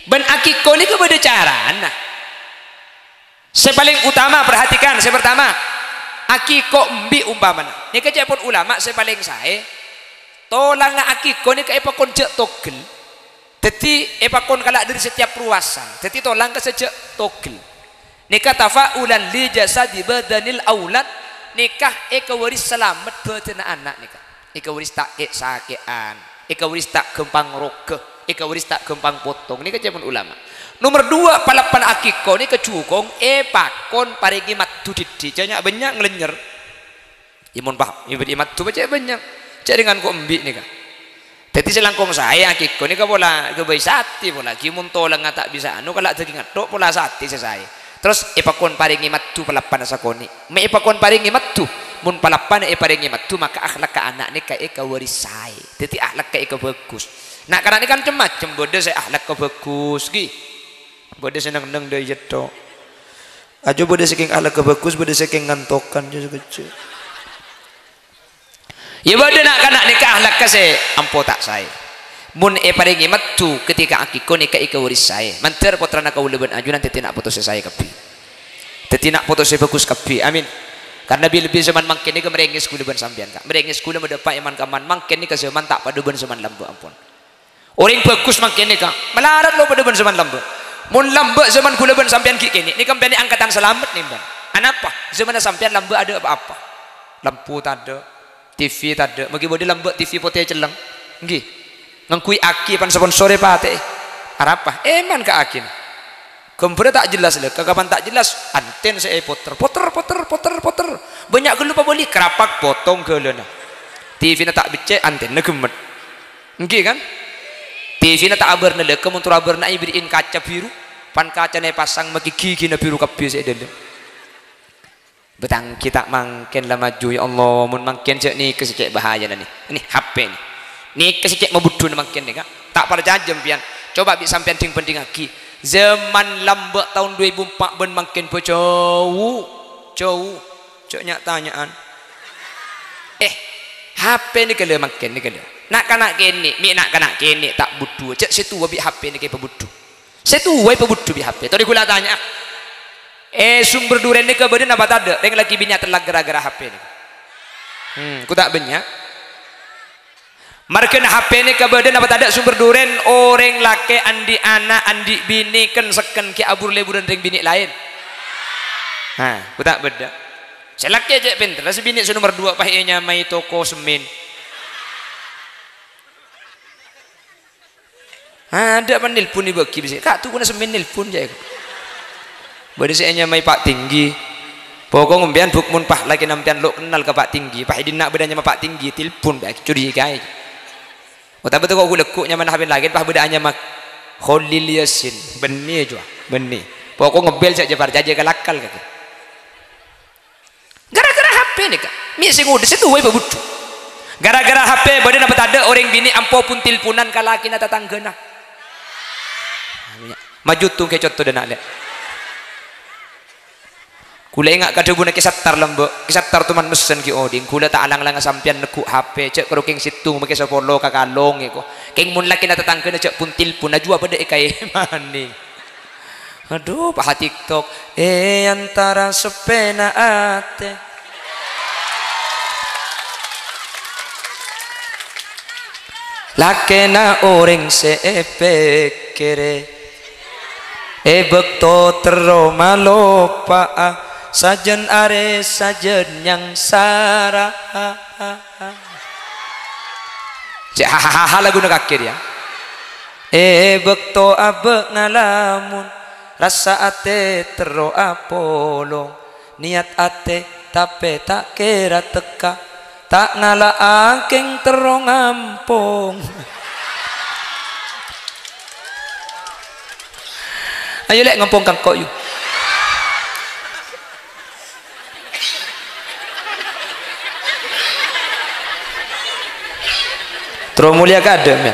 Bân akiko nèka bâdâ carana. Sè palèng utama, perhatikan, sè pertama, akiko embi' umpamana. Nèka ca'èpon ulama sè palèng saè, tolanga akiko nèka èpakon jhâ' togel. Dhâddhi èpakon kala' dâri setiap ruwasan. Dhâddhi tolang ka sajjhâ' togel. Nèka tafa'ulan li jasadi badanil aulad, nèka èkawaris salamet bhâdhânna ana' nèka. Èkawaris ta' kè'-sakè'an, èkawaris ta' ghâmpang roghâ, èkawaris ta' ghâmpang potong. Nèka ca'èpon ulama. Nomer duwâ', palappana akiko nèka jhughung èpakon parèngè maddhu dhiddhi. Jhâ' nya'-bânnya' ngalènyer. Yâ mon pa-, yâ bâdâ maddhu bâ cè' bânnya'. Cè' rèngan ko' embi' nèka. Dhâddhi sè langkong saè akiko nèka pola ghâbây satè pola, ghi mon tolangnga ta' bisa anu kala' dhâging ethok pola satè sè saè. Terros èpakon parèngè maddhu palappana sakonè'. Mè' èpakon parèngè maddhu. Mon palappana èparèngè maddhu maka akhlakka ana' nèka èkawaris saè. Dhâddhi akhlakka èkabhâghus. Na'-kana' nèka kan cem-macem, bâdâ sè akhlakka bhâghus, ghi. Bâdâ sè neng-enneng dâi' ethok. Ajo bâdâ sakèng akhlakka bhâghus, bâdâ sakèng ngantokan, jhâ' sakejjhâ'. Yâ bâdâ na'-kana' nèka akhlakka sè ampo ta' saè. Mon èparèngè maddhu ketika akiko nèka èkawaris saè. Mandhâr pottrana kaulâ bân ajunan dhâddhi na' poto sè saè kabbhi. Dhâddhi na' poto sè bhâghus kabbhi. Amin. Karna bi-, lebbi zaman mangkèn nèka marèngès kaulâ bân sampèyan, Ka'. Marèngès kaulâ madâpa' è man-kamman mangkèn nèka zaman ta' padâ bân zaman lambâ', ampon. Orèng bhâghus mangkèn nèka malarat lo padâ bân zaman lambâ'. Mon lambâ' zaman kaulâ bân sampèyan ghi' kènè', nèka empèyan angkatan salamet nèmbân. Anapa? Zamanna sampèyan lambâ' adâ' pa-apa. Lampu tadâ'. T V tadâ', maghi bâdâ lambâ' T V potè celleng. Ènggi. Ngangghuy aki pan sponsorè patè'è. Arapa? Èman ka akina. Ghâmbhârrâ ta' jelas, lè. Kakapan ta' jelas? Anten sè èpoter. Poter, poter, poter, poter. Bânnya' ghâllu pabâli, krapak, potong ghâlâna. T V-na ta' beccè', antenna ghemmet. Ènggi, kan? T V-na ta' abârna, lè. Mon toro' abârna èbherri'in kaca biru. Pan kacana èpasang, maghi ghigina biru kabbhi sè è dâlem. Bâtanggi ta' mangkèn la maju, ya Allah, mon mangkèn jhâ' nèka sè cè' bahayana nè. Nè, H P nè. Nèka sè cè' mabuddhuna mangkèn nèka. Ta' parcajâ sampèyan. Coba bi' sampèyan dhing-bhândhingngaghi. Zaman lambâ' taon dua ribu empat bân mangkèn bâ jhâu. Jhâu. Jhâ' nya'-tanya'an. Eh, H P nèka lè mangkèn nèka lè. Na'-kana' kènè', mè' na'-kana' kènè' ta' buddhu. Jhâ' sè towa bi' H P nèka èpabuddhu. Sè towa èpabuddhu bi' H P. Torè ghulâ atanya'a. È Sumber Duren nèka bâdâ napa tadâ' rèng lakè binè' atellak ghârâ-ghârâ H P nèka? Hmm, ko ta' bânnya'. Marghâna H P nèka bâdâ napa tadâ' Sumber Duren? Orèng lakè' andi' ana', andi' binè', kèn-sèkèn ghi' abur-lèburân rèng binè' laèn. Ha, ko ta' bâdâ. Sè lakè' cè' pènterra, sè binè' sè nomer duwâ' pas ènyamaè toko semmèn. Adâ' panelpon èbâghi bâse. Ka' tokona semmèn nelpon, ca'èko. Bâdâ sè ènyamaè Pak Tinggi. Pokok sampèyan bhuk mon pas lakèna sampèyan lo' kennal ka Pak Tinggi. Pas è dinna' bâdâ nyama Pak Tinggi, telpon bâ' curigaè. Otabâ toko' ghu-lagghu' nyamana H P lakèn, pas bâdâ anyama Kholil Yasin. Bânnè, jhuwa. Bânnè. Pokok ngebbel jhâ' jhâ' parcajâ ka lakal kakè. Gara-gara H P nèka, mè' sè ngodâ sè towa èpabuddhu. Gara-gara H P bâdâ napa tadâ' orèng binè' ampo pon-telponan ka lakèna tatangghâna. Maju tungkè conto dâ' na', lè'. Kaulâ enga' ka dhâbuna Kè Sattar lambâ'. Kè Sattar toman messen ghi' odi'. Kaulâ ta' alang-alanga sampèyan neggu' H P. Jhâ' karo kèng sèttong makè sapolo ka kalong èko. Kèng mon lakèna tatangghâna jhâ' pon-telpon, ajuwâ bâdâ è kaè manè. Adhu, paha TikTok. È antara seppèna atè. Lakèna orèng sè èpèkkèrè. È bâkto terro maloppa'a. Sajân arè sajân nyangsara. Cè' hahaha laguna kakè rèya. È bâkto abâ' ngalamun, rassa atè terro apolong. Niyat atè tapè ta' kèra tekka, ta' ngala'a kèng terro ngampong. Ayo, lè', ngampong kangko', yu. Terro molja kadhâ', ya.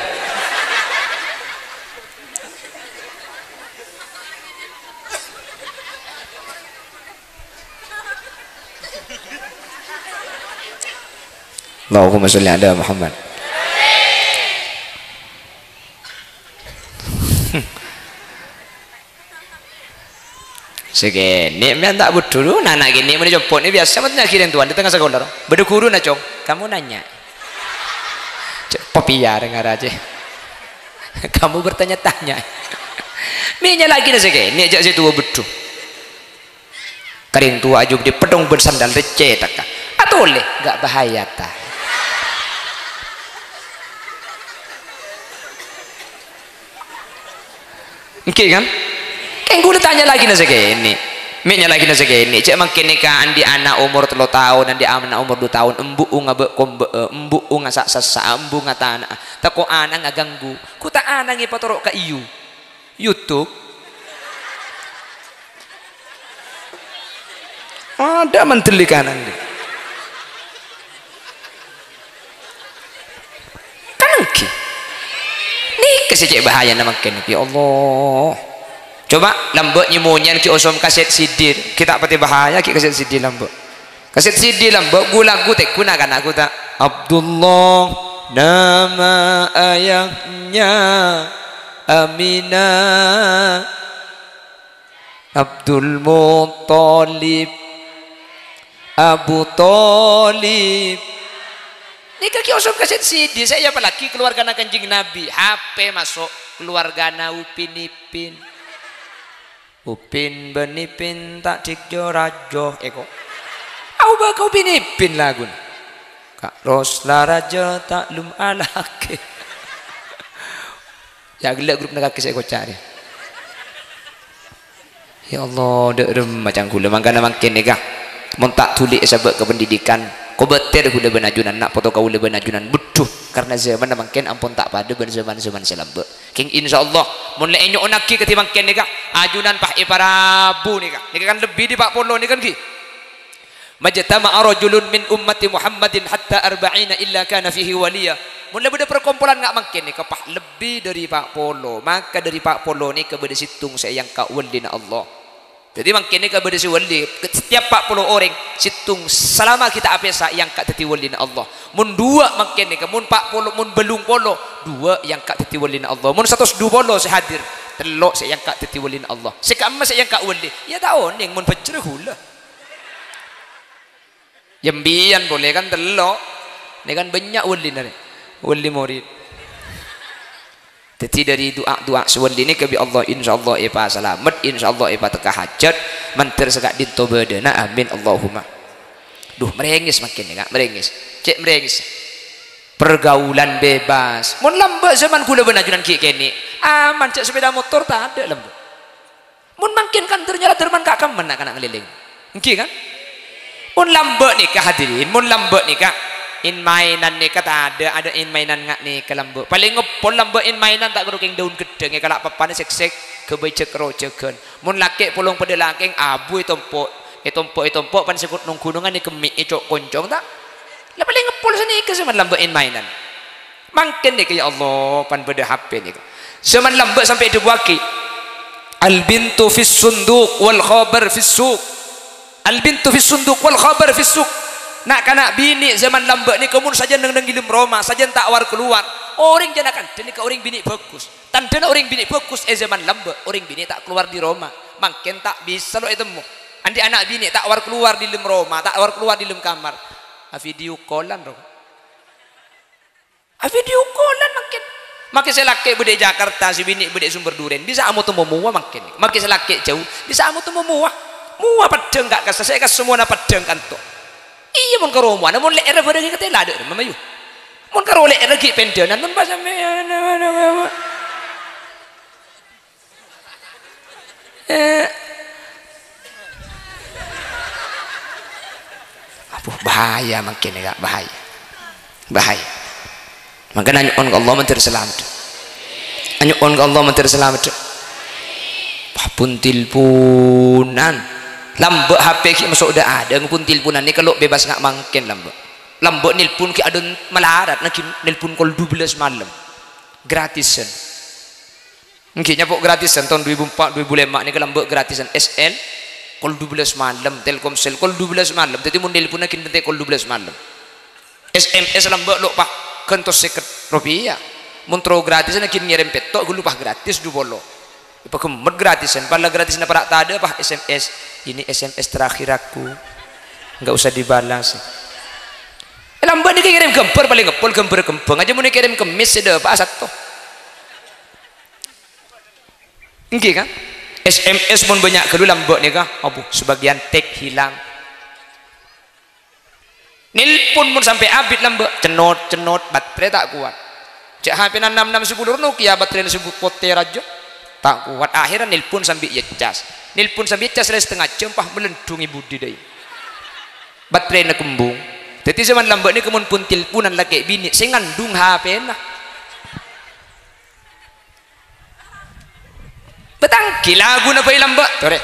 Allahumma sholli ala Muhammad. Sè kènè' mèyan ta' buddhu, na'-ana' kènè' mon ècompo' nè biyasa mènta nyaghi rèng towana dâteng ka sakola, ro. Bâdâ ghuruna, Cong. Kamu nanya. Cè', papiya rèng ara, cè'. Kamu bertanya-tanya. Mè' nyala'aghina sè kènè', jhâ' sè towa buddhu. Ka rèng towa ajhubâdhi peddhong bân sandal, rècè' tekka. Atolè, enggak bahaya, ta? Ènggi, kan? Kèng ghulâ tanya laghi na sè kènè'. Mè' nyala'aghina sè kènè'. Jhâ' mangkèn nèka andi' ana' omor tello taon, andi' ana' omor du taon, embu' ngabâ' kombâ'â, embu' ngasa'-sassa'a, embu' ngatana'a. Tako' ana' ngaganggu. Gu ta' ana' ngèpatoro' ka yu-, YouTube. Adâ' mandhâli kanan, dhi. Kan ènggi. Nèka sè cè' bahayana mangkèn, ya Allah. Coba lambâ' nyè-monyèyan ghi' osom kasèt C D, ghi' ta' patè bahaya ghi' kasèt C D lambâ'. Kasèt C D lambâ' ghu-lagghu tègghuna kana' ghu ta'. Abdullah. Nama ayahnya Aminah? Abdul Muttalib. Abu Thalib. Nèka kèya osom kasèt C D, sè apalagi keluargana Kanjeng Nabi. H P maso' keluargana Upin Ipin. Upin bân Ipin ta' dhikjo rajo, èko. Au bâ' ka Upin Ipin laguna. Ka' ros la raja ta' lum alakè. Ya, ghellâ' grup nèka sè èkoca' rèya. Ya Allah, dâ' remma cangghulâ. Mangkana mangkèn nèka, mon ta' dhuli èsabâ' ka pendidikan, kobâtèr ghulâ bân ajunan, na' poto kaulâ bân ajunan. Budhu, karna zamanna mangkèn ampon ta' padâ bân zaman-zaman sè lambâ'. Kèng, insyaallah, mon la ènyo'onnaghi kadhi mangkèn nèka, ajunan pas èparabu nèka. Nèka kan lebbi dâri pa' polo nèka kan, ghi? "Majtama'a rajulun min ummati Muhammadin hatta arba'ina illa kana fihi waliya." Mon la bâdâ perkumpulan nga' mangkèn nèka, pas lebbi dâri pa' polo, maka dâri pa' polo nèka bâdâ sèttong sè èangka' walina Allah. Dhâddhi mangkèn nèka bâdâ sè wali, setiap pa' polo orèng, sèttong salama ghi' ta' apèsa èangka' dhâddhi walina Allah. Mon duwâ' mangkèn nèka, mon pa' polo, mon bâllung polo, duwâ' èangka' dhâddhi walina Allah. Mon satos du polo sè hadir, tello' sè èangka' dhâddhi walina Allah. Sè ka'emma sè èangka' wali, ya ta' onèng mon bhâjjhrâ ghulâ. Ya, mbiyan polè kan tello'. Nèka kan bânnya' walina rè. Wali morèd. Dhâddhi, dâri du'a-du'a sè wali nèka bi' Allah, insyaallah èpasalamet, insyaallah èpatekka hajat, mandhâr saka'dinto bâdâna. Amin, Allahumma. Duh, mèrèngès mangkèn nèka, mèrèngès. Cè' mèrèngès. Pergaulan bebas. Mon lambâ' zaman ghulâ bân ajunan ghi' kènè', aman, cè' sepeda motor tadâ' lambâ'. Mon mangkèn kan dhâr nyala dhârman ka' kamma na'-kana' ngalèlèng. Èngghi, kan? Mon lambâ' nèka, hadirin, mon lambâ' nèka, in-mainan nèka tadâ', adâ' in-mainan nga' nèka lambâ'. Palèng ngeppol lambâ' in-mainan ta' kèra kèng daun ghedhâng, èkala' pappana sèksèk, ghâbây jhâk-rojhâghân. Mon lakè' polong padâ lakèng, abu ètompo', ètompo', ètompo', pan sè ghun-, nong-ghunongan èkemmè'è co'-koncong, ta'? La palèng ngeppol sanèka sè man lambâ' in-mainan. Mangkèn nèka, ya Allah, pan bâdâ H P nèka. Zaman lambâ' sampè' èdhâbuwâghi, "Al-bintu fis sunduq wal khabar fis suq." "Al-bintu fis sunduq wal khabar fis suq." Na'-kana' binè' zaman lambâ' nèka mon sajân neng-enneng è dâlem roma, sajân ta' war-kalowar, orèng jhâ' na-, kandhâ nèka orèng binè' bhâghus. Tandhâna orèng binè' bhâghus è zaman lambâ', orèng binè' ta' kalowar dâri roma. Mangkèn ta' bisa lo' ètemmo. Andi' ana' binè' ta' war-kalowar è dâlem roma, ta' war-kalowar è dâlem kamar. A-video call-an, ro. A-video call-an mangkèn. Makè sè lakè' bâdâ è Jakarta, sè binè' bâdâ è Sumber Duren, bisa amoto momowa mangkèn. Makè sè lakè' jhâu, bisa amoto momowa. Mowa peddhâng ka' kassa', sè kassa' mowana peddhâng kanto. Iyâ, mon karo mowana, mon lè'èrra bârâng èkatèla dâ' remma, mayu. Mon karo lè'èrra ghi' pendhânan, mon pas sampèyan. Eh. Aduh, bahaya mangkèn, ya, bahaya. Bahaya. Mangkana nyo'on ka Allah mandhâr salamet. Nyo'on ka Allah mandhâr salamet. Wah, pon telponan. Lambâ' H P ghi' maso' dâ'-adâ', pon telponan nèka lo' bebas nga' mangkèn lambâ'. Lambâ' nelpon ghi' adâ' malarat, naghi nelpon kol dua belas malem. Gratisan. Èngghi, nyapo' gratisan, taon dua ribu empat, dua ribu lima nèka lambâ' gratisan S L, kol dua belas malem, Telkomsel, kol dua belas malem. Dhâddhi, mon nelponna ghi' pènta kol dua belas malem. S M S lambâ' lo' pas ghântos sèket ropèya. Mon terro gratisan ghi' ngèrèm pètto', ghâllu pas gratis du polo. Èpaghemmet gratisan, padahal gratisanna para' tadâ' pas S M S. "Ini S M S terakhir aku. Nggak usah dibalas." Lambâ' nèka ngèrèm ghâmbhâr palèng ngeppol, ghâmbhâr kembhâng. Ajâ mon èkèrèm kemmès sè dâpa'a satto. Èngghi, kan? S M S mon bânnya' ghâllu lambâ' nèka, abu, sebagian tag hilang. Nelpon mon sampè' abit lambâ', cennot-cennot, baterè ta' kowat. Cè' H P-na enam enam sepuluh Nokia, baterèna sè potè rajâ, ta' kowat. Akhèrra nelpon sambi ècas. Nelpon sambi ècas la satengnga jhâm, pas malendhung è budi dâi. Baterèna kembung. Dhâddhi, zaman lambâ' nèka mon pon telponan lakè' binè' sè ngandung H P-na. Bâtanggi laguna bhâi lambâ'. Torè.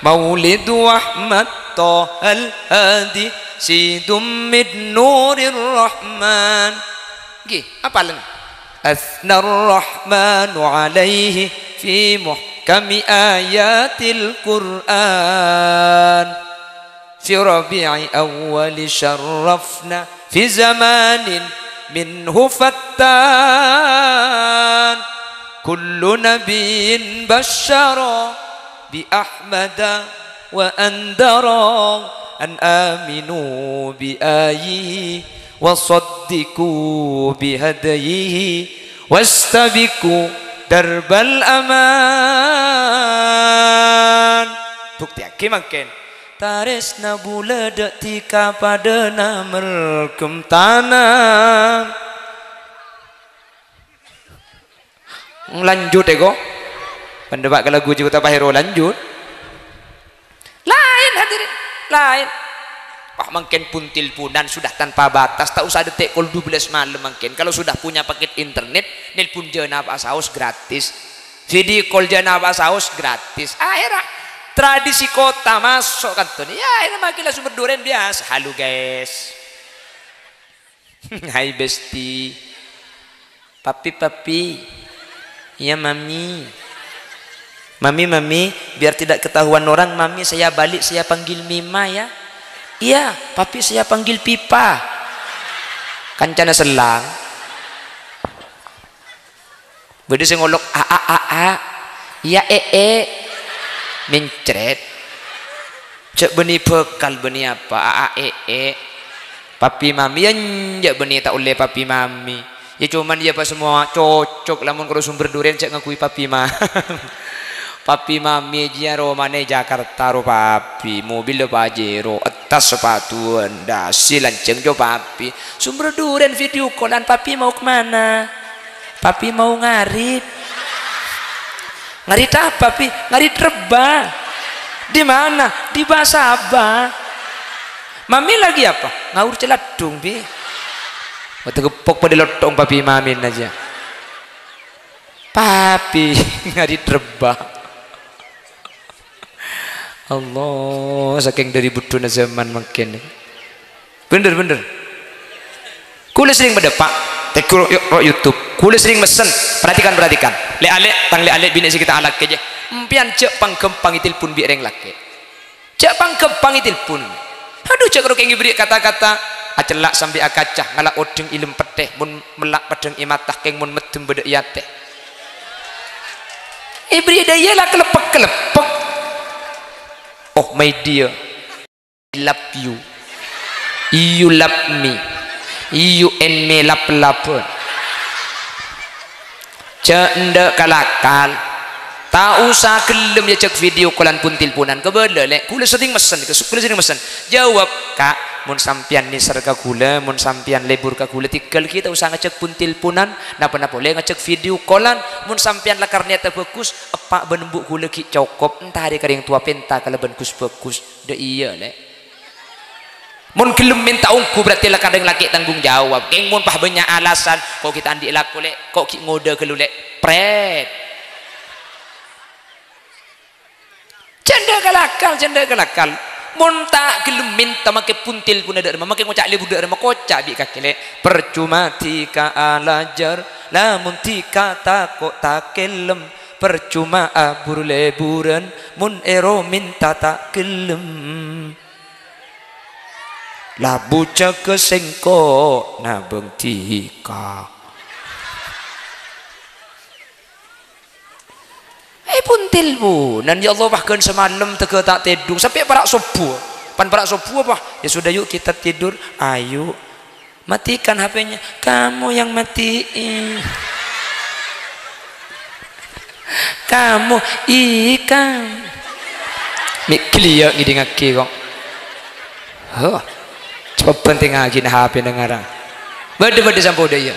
Maulidu Ahmad Thahal Hadi Sidum Mid Nurir Rahman. Ngghi, apalen. Athnar Rahmanu alaihi fi muhkami ayatil Qur'an. Fi rabi'i awwali syarrafna fi zamanin منه فتان. كل نبي بشر بأحمد وأنذر أن آمنوا بآيه وصدقوا بهديه واستبقوا درب الأمان. Buktèyaghi mangkèn. Tarèsna bulâ dâ' dhika padâna mergem tana. Lanjut, èko. Pandhâpa' ka lagu Cipta Pahèro, lanjut. Laèn, hadirin, laèn. Wah, mangkèn pon-tèlponan sudah tanpa batas, ta' osa dâtè' kol dua belas malem mangkèn. Kalau sudah punya paket internet, nelpon Jânapa'a Saos gratis. Video call Jânapa'a Saos gratis. Akhèrra tradisi kota maso' kanton. Ya, akhèrra makkè la Sumber Duren biyasa. "Halo, guys." "Hai, Besti." "Papi, Papi." "Iya, Mami." "Mami, Mami, biar tidak ketahuan orang, Mami saya balik, saya panggil Mima ya." "Iya, Papi saya panggil Pipa." Kancana sellang. Bâdâ sè ngolok, "A, a, a, a." "Iyâ, e, e." Mencret. Jhâ' bânnè bhâkal bânnè apa, "A, a, e, e." Papi mami, enjâ' bânnè ta' ollè papi mami. Iyâ, coma iyâ pas semua cocok, lamon karo Sumber Duren jhâ' ngakuy papi ma-, papi mami jiyâ romana è Jakarta ro papi, mobil Pajero, ettas sapatuwân, dasi lanjhâng jhâ' papi. Sumber Duren video callan, "Papi mau ke mana?" "Papi mau ngarit." "Ngarit apa, Pi?" "Ngarit rebbhâ." "Di mana?" "Di Basaba." "Mami lagi apa?" "Ngaur caladdhung, Pi." Mata geppok padâ lottong papi mamina jiyâ. Papi ngarit rebbhâ. Allah, sakèng dâri bhuddhuna zaman mangkèn. Bhender, bhender. Kaulâ serrèng madâpa', teggu ro-, ro-, YouTube. Kaulâ serrèng messen, perhatikan, perhatikan. Lè'-alè', tang lè'-alè' binè' sè ghi' ta' alakè, jâ. Empèyan jhâ' pangghâmpang ètelpon bi' rèng lakè'. Jhâ' pangghâmpang ètelpon. Adhu, jhâ' karo kèng èberri' kata-kata, acella' sampè' akaca, ngala' odhâng è lem pettè, mon mella' peddhâng è mata, kèng mon meddhem bâdâ è atè. Èberri' dâ' iyâ la kaleppek-kaleppek. Oh, my dear. I love you. You love me. You and me love-loveân. Jhâ' endâ' kal-akal. Ta' osa ghellem èajhâk video callan pon-telponan. Kabâlâ, Lè'. Kaulâ serrèng messen, kaulâ serrèng messen. Jawab, Ka', mon sampèyan nèser ka kaulâ, mon sampèyan lebur ka kaulâ, tèghâl ghi' ta' osa ngajhâk pon-telponan, napa-napa ollè ngajhâk video callan. Mon sampèyan lakar nèyaddhâ bhâghus, eppa' bân embu' kaulâ ghi' cokop, èntarè ka rèng towa pènta kalabân gus-bhâghus. Dâ' iyâ, Lè'. Mon ghellem mènta ongghu, berarti la kadhâng lakè' tanggung jawab. Kèng mon pas bânnya' alasan, "Ko' ghi' ta' andi' lako, Lè'. Ko' ghi' ngodâ ghâllu, Lè'." Pret. Jhâ' endâ' kal-akal, jhâ' endâ' kal-akal. Mon ta' ghellem mènta mangkè pon-telponna dâ' remma, mangkè ngoca' lebur dâ' remma, koca' bi' kakè, Lè'. Percuma dhika alajâr, lamon dhika tako' takellem. Percuma abur-leburan, mon èro mènta ta' ghellem. Labu jâgâ sèngko' nabâng dhika. Eh, pon-telponan, ya Allah, wah, ghân samalem tegghâ ta' tèdung, sampè' para' sobbhu. Pan para' sobbhu apa? Ya sudah, yuk kita tidur. Ayo. Matikan H P-nya. Kamu yang matiin. Kamu, ih, kamu. Mè' ghellâ' ngèdingngaghi kok. Huh. Coba bhântèngngaghi H P-na ngarang. Bâdâ-bâdâ sampo dâ' iyâ.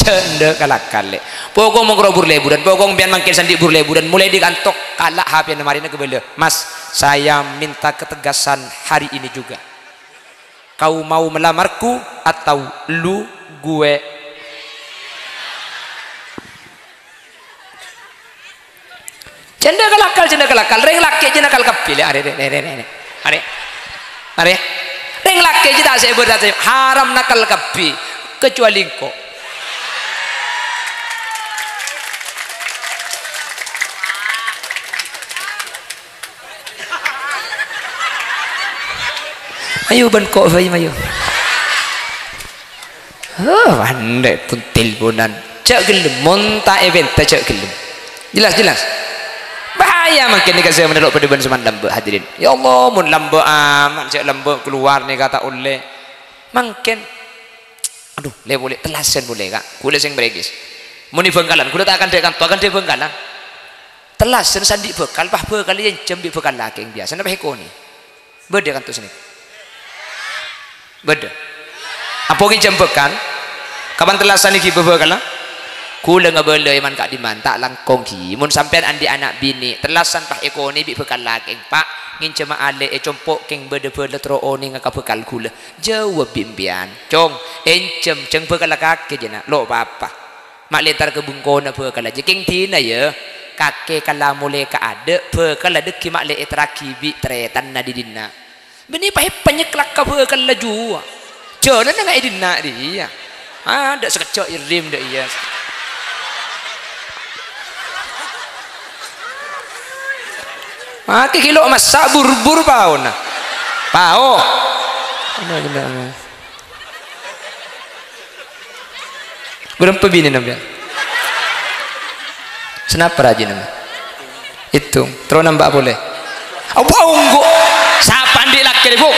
Jhâ' endâ' kal-akal, Lè'. Pokok mon karo bur-leburan, pokok empèyan mangkèn sè andi' bur-leburan, molaè dâri kanto, kala' H P-na marèna kabâlâ. "Mas, saya minta ketegasan hari ini juga. Kau mau melamarku atau lu gue?" Jhâ' endâ' kal-akal, jhâ' endâ' kal-akal. Rèng lakè' jiyâ nakal kabbhi, Lè'. Arè, rè, rè, rè, rè. Arè. Arè. Rèng lakè' jiyâ ta' sè bâr-, ta' sè haram nakal kabbhi, kecuali engko'. Ayo, bân ko' bhâi, ayo. Huh, andhâ' pon telponan. Jhâ' ghellem, mon ta' èpènta jhâ' ghellem. Jelas, jelas. Bahaya mangkèn nèka zaman lo' padâ bân saman lambâ', hadirin. Ya Allah, mon lambâ' amat, jhâ' lambâ' kalowar nèka ta' ollè. Mangkèn, adhu, lè polè, tellasan polè, Ka'. Ghulâ sè mrèkès. Mon è Bhângkalan, ghulâ ta' akandhâ' kanto, akandhâ' Bhângkalan. Tellasan sè andi' bhâkal, pas bhâkal ènjhâm bi' bhâkal lakè' biyasana pas èkonè. Bâdâ kanto sanèka? Bâdâ. Ampon ngènjhâm bhâkal? Kapan tellasan èghibâ bhâkalla? Ghulâ ngabâlâi man ka'dimman, ta' langkong ghi. Mon sampèyan andi' ana' binè', tellasan pas èkonè bi' bhâkal lakè', Pa', ngènjhâma alè' è compo' kèng bâdâ bhâlâ terro onènga ka bhâkal ghulâ. Jâwâb bi' empèyan, "Cong, ènjhâm, jhâng bhâkalla kakè jâ, Na', lo' pa-apa." Ma' lèntar ka bengkona bhâkalla jâ, kèng dinah, yâ. Kakè kala molè ka adâ', bhâkalla dhâggi' ma' lè èterraghi bi' tarètanna dhi-dinna'. Bânnè pa-, èpanyèklak ka bhâkalla jâ. Jhâlânna nga' è dinna' rèya. Adâ' sakejjhâ' èrèm dâ' iyâ. Makè ghi' lo' massa' bur-bur paona. Pao. Bârâmpa binèna, Mbak? Sanapa rajina, Mbak? Ètong. Terro nambâ polè. Apa ongghu? Sapa andi' lakè, Bu?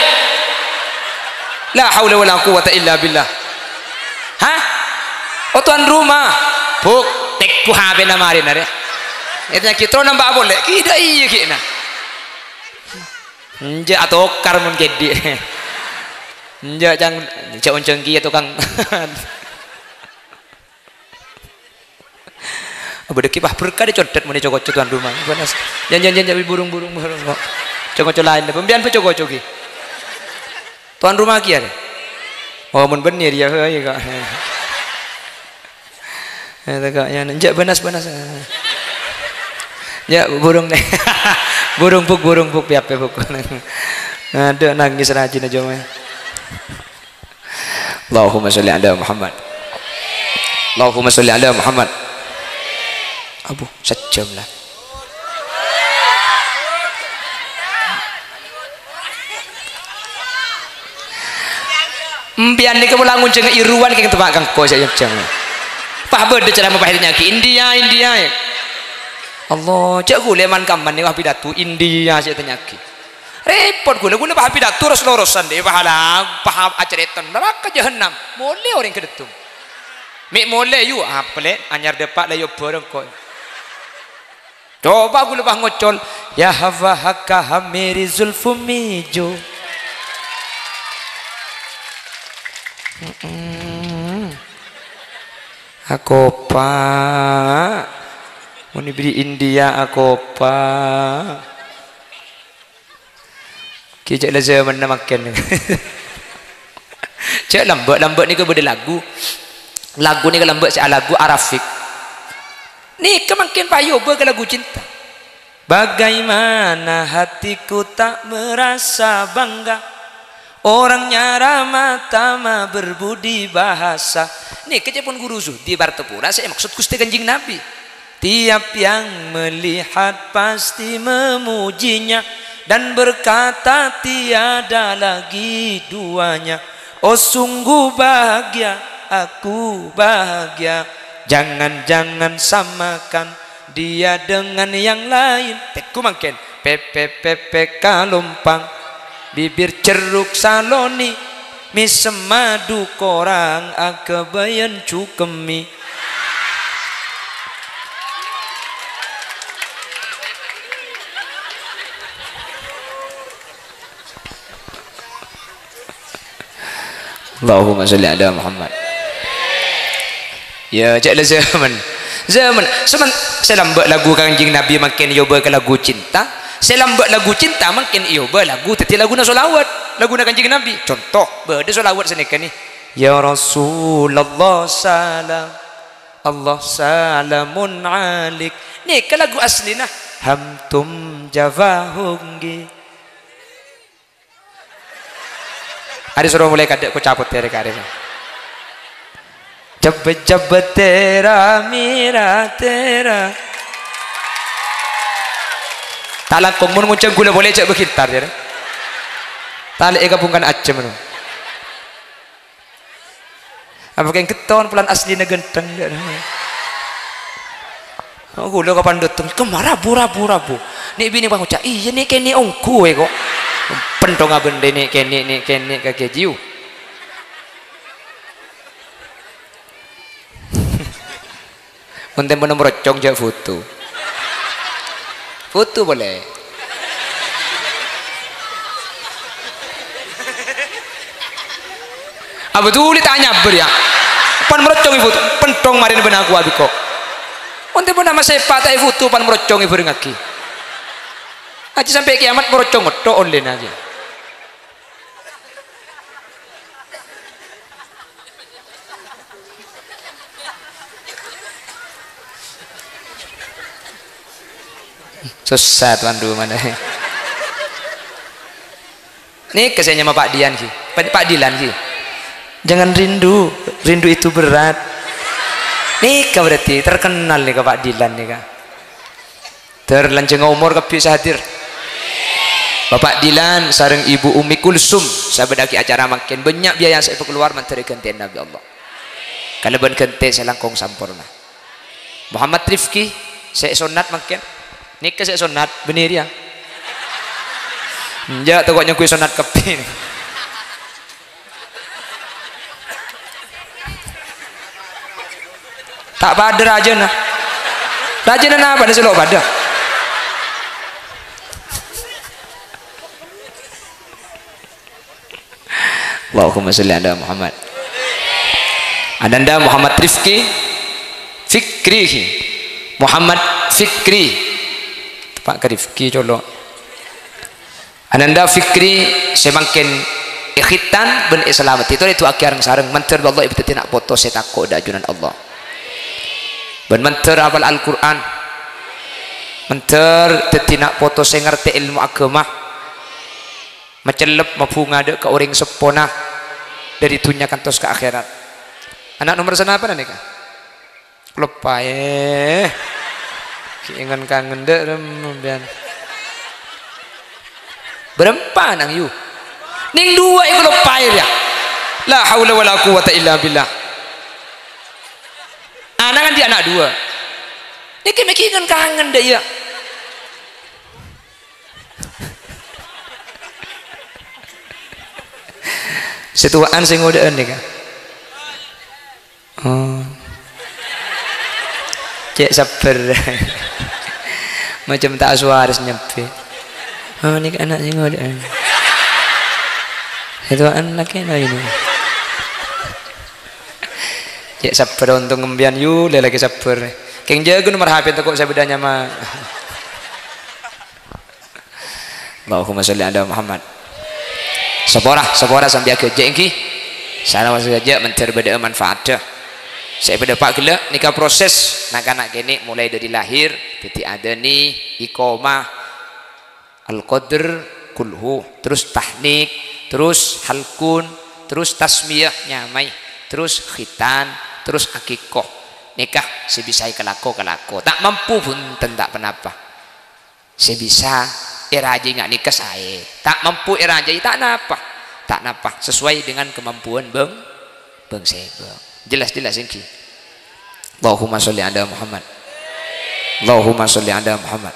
La haula wala quwwata illa billah. Hah? Oh, tuan rumah. Bu, tèngghu H P-na marèna rè. Ètanya'aghi terro nambâ polè. Kida iyâ ghi'na. Enjâ' atokar mon kèdhi'. Enjâ' cang, jhâ' onjhâng kèya tokang. Abâ' dhâggi' pas berkah dâ' condet mon èco-koco tuan rumah. Bânas. Jan, jan, jan, jan, burung, burung, burung, kok. Co-koco laèn, pembian bâ co-koco ghi. Tuan rumah kèya, rè? Oh, mon bânnè rèya, hei, kok. Eh, teko, ya, enjâ' bânas-bânas. Enjâ' burung, nè. Burung, Buk, burung, Buk, piyape, Buk. Adâ' nangès rajina, jâ, mè. Allahumma sholli ala Muhammad. Allahumma sholli ala Muhammad. Abu, sajjhâm la. Empèyan nèka pola ngonjhângnga iruwan kèng temma' kangko sè èyonjhâng. Pas bâdâ ceramah pas ètanya'aghi, "India, India, ya." Allah, jâ' ghulâ man-kamman nèka pas pidato, "India," sè ètanya'aghi. Rèpot ghulâ, ghulâ pas pidato ros-lorosan dâ' pahala, pas acarètan naraka jahannam. Molè orèng ka'dinto. Mè' molè, yu, apa, Lè'? Anyar dâpa' la èobâ rèng ko'. Coba ghulâ pas ngocol, "Ya hawa haka hamiri zulfu mijo." Mm-mm. Akopa. Mon èberri' India, akopa. Ghi' jâ' la jhâmanna mangkèn. Jâ' lambâ', lambâ' nèka bâdâ lagu. Lagu nèka lambâ' sè alagu Arafiq. Nèka mangkèn pas èobâ ka lagu cinta. Bagaimana hatiku tak merasa bangga, orangnya ramah tamah berbudi bahasa. Nèka ca'èpon Ghuru Zuhdi Martapura sè èmaksod Ghustè Kanjeng Nabi. Tiap yang melihat pasti memujinya dan berkata tiada lagi duanya. Oh sungguh bahagia, aku bahagia. Jangan-jangan samakan dia dengan yang lain. Tèngghu mangkèn. Pèpè, pèpè kalompang. Bibir jeruk saloni. Mèsem madu korang aghâbâyân cukemmi. Allahumma sholli ala Muhammad. Ya, jâ' la jhâman. Jhâman. Sèmen-, sè lambâ' lagu Kanjeng Nabi mangkèn èobâ ka lagu cinta. Sè lambâ' lagu cinta mangkèn èobâ lagu dhâddhi laguna sholawat. Laguna Kanjeng Nabi. Conto, bâdâ sholawat sanèka nè. Ya Rasulullah salam. Allah salamun alaik. Nèka lagu aslina. Hamtum jawahunggi. Arè soro molaè kadhâ' ko' capot terè karè. Jabba jabba tera mera tera. Ta' langkong mon ngonjhâng ghulâ polè jhâ' bâghintar, ya. Talè'è kabungkana ajâm, no. Apa kèng ghetton, polana asllina ghântheng. Oh, kaulâ kapandhut, "Kemma rabu, rabu, rabu." Nè' binè' pangoca', "Iyâ, nè' kènè' ongghu, è, kok." Penthong abendhe nè' kènè', nè' kènè' ka Kè Jiu. Mon tempona merocong, jhâ' foto. Foto polè. Abdhuli ta' nyabâr, yâ. Pan merocong èfoto, penthong marèna bân aku abiko. Mon tempona masèpa' ta' èfoto, pan merocong èbhârengngaghi. Ajjhâ sampè' kèyamat merocong ngetto' ollèna, yâ. Sossa, tuan, dhu, mana? Nèka sè nyama Pa' Dian, ghi. Pa', Pa' Dilan, ghi. Jangan rindu, rindu itu berat. Nèka berarti terkenal nèka Pa' Dilan nèka. Ter lanjhângnga omor kabbhi sè hadir. Bapak Dilan sareng Ibu Ummi Kulsum, sabâdâ'aghi acara mangkèn, bânnya' biaya sè èpakalowar mandhâr èghântèyana bi' Allah. Kalabân ghântè sè langkong samporna. Muhammad Rifki, sè sonnat mangkèn. Nèka sè sonnat, bânnè rèya. Enjâ', tako' nyongghuy sonnat kabbhi. Ta' padâ rajâna. Rajâna napa sè lo' padâ? Allahumma sholli ala Muhammad. Ananda Muhammad Rifki Fikri. Muhammad Fikri. Pak Rifki, colo'. Ananda Fikri sè mangkèn èkhitan bân èsalameddhi, torè du'aaghi reng-sareng, mandhâr bi' Allah èpadhâddhi na' poto sè tako' dâ' ajunan Allah. Bân mandhâr apal Al-Qur'an. Mandhâr dhâddhi na' poto sè ngartè èlmo aghâma. Macellep, mabhunga dâ' ka orèng seppona, dâri dhunnya kantos ka akhèrat. Ana' nomer sanapa nèka? Loppaè. Kèngèng kangen dâ' rem, sampèyan. Bârâmpa ana'na, yu? Nèng duwâ' èkaloppaè, yâ. La haula wala quwwata illa billah. Ana' kan dhi' ana' duwâ'. Nèka mè' kèngèng kangen dâ', yâ. Sè towa'an sè ngodâ'ân nèka. Oh. Cè' sabbhâr. Macem ta' asowarès nyebbhi. Oh, nèka ana' sè ngodâ'ân. Sè towa'an lakè' laèn. Cè' sabbhâr, ontong sampèyan, yu, lè lakè' sabbhâr. Kèng jâgâ nomer H P tako' sè bâdâ nyama. Allahumma sholli ala Muhammad. Sapora, sapora sampèyan ghâjâ èngghi. Salawas ghâjâ mandhâr bâdâ'â manfaatta. Sè èpadâpa' ghellâ' nèka proses na'-kana' kènè' molaè dâri lahèr, dhâddhi adhânè, iqamah, al-qadr, kulhu, terros tahnik, terros halqun, terros tasmiyah, nyamaè, terros khitan, terros akèkoh. Nèka sè bisa èkalako, kalako. Ta' mampu, bhunten, ta' ponapa. Sè bisa èrajâi nga' nèka saè. Ta' mampu èrajâi, ta' napa. Ta' napa, sesuai dengan kemampuan bâng-, bâng-sèbâng. Jelas-jelas èngghi. Allahumma sholli ala Muhammad. Allahumma sholli ala Muhammad.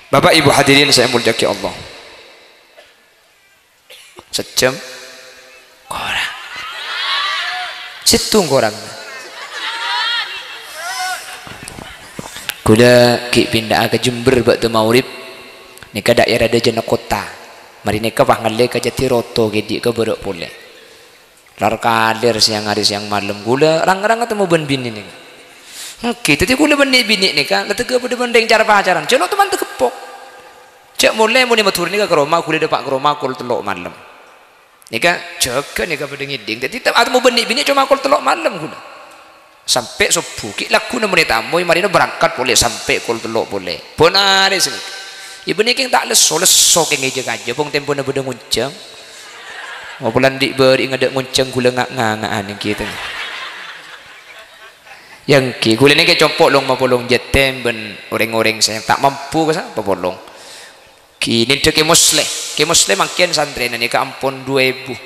Bapak Ibu hadirin sè èmoljâ'aghi Allah. Sajjhâm korang. Sèttong korang. Kaulâ ghi' pinda'a ka Jember bâkto maghrib. Nèka daerah dâjâna kottha. Marè nèka pas ngallè ka Jatiroto, ghi' dhi' ka bârâ' polè. Lar-kalèr sèyang arè sèyang malem. Kaulâ rang-rang atemmo bân binè nèka. Èngghi, dhâddhi kaulâ bân nè'-binè' nèka la tegghâ padâ bân rèng car-pacaran. Jhâ' lo' toman tageppok. Jhâ' molè mon è Madhurâ nèka ka roma, ghulâ dâpa' ka roma kol tello' malem. Nèka jâgâ nèka padâ ngèdhing. Dhâddhi, ta-, atemmo bân nè'-binè' coma kol tello' malem ghulâ. Sampè' sobbhu, ghi' lagghuna mon ètamoy, marèna berangkat polè sampè' kol tello' polè. Bân arè sanèka. Ibâ nèka kèng ta' lesso-lesso kèng è jâ-kajâ, pong tempona bâdâ ngonjhâng. Mopolan dhi' bâri' ngadâ' ngonjhâng ghulâ nga'-nganga'an èngghi, ta. Èngghi, ghulâ nèka compo' long-mapolong jâtèm bân orèng-orèng sè ta' mampu ka sapa polong. Ghi nèndhâ Kè Musleh. Kè Musleh mangkèn santrèna nèka ampon dhu èbu.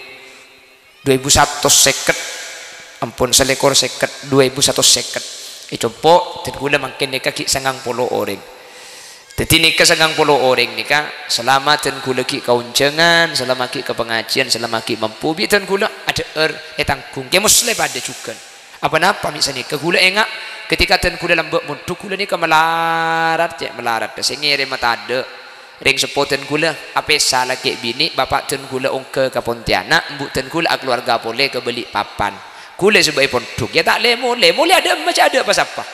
Dhu èbu satos sèket. Ampon, salèkor sèket, du èbu satos sèket. È compo', dân kaulâ mangkèn nèka ghi' sangang polo orèng. Dhâddhi nèka sangang polo orèng nèka, salama dân kaulâ ghi' kaonjhângan, salama ghi' ka pangajiân, salama ghi' mampu, bi' dân kaulâ adhâ'âr ètangghung. Kè Musleh padâ jhughân. Apa-napa mè' sanèka kaulâ enga', ketika dân kaulâ lambâ' mondhuk, kaulâ nèka malarat, cè' malarat, sè ngèrèma tadâ'. Rèng seppo dân kaulâ apèsa lakè' binè', bapa' dân kaulâ ongghâ ka Pontianak, embu' dân kaulâ akaluwarga polè ka Balikpapan. Kaulâ sè bâ'â è pondhuk, iyâ ta' lè-molè, molè adâ' emma cè' adâ' pa-sapa.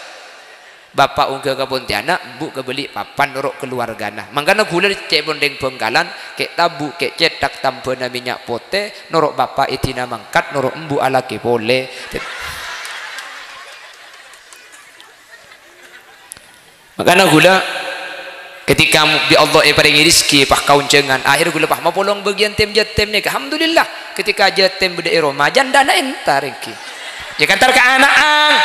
Bapa' ongghâ ka Pontianak, embu' ka Balikpapan noro' kaluwargana. Mangkana kaulâ cè' pon rèng Bhângkalan, kè' tabu', kè' cèthak tambhâna mènnya' potè, noro' bapa' èdina mangkat, noro' embu' alakè polè. Mangkana kaulâ, ketika bi' Allah èparèngè rejhekkè, pas kaonjhângan, akhèr kaulâ pas mapolong bâgiyân tim yatim nèka. Alhamdulillah, ketika yatim bâdâ è roma, jhândhâna entar èngghi. Jhâ' kan entar ka ana'na.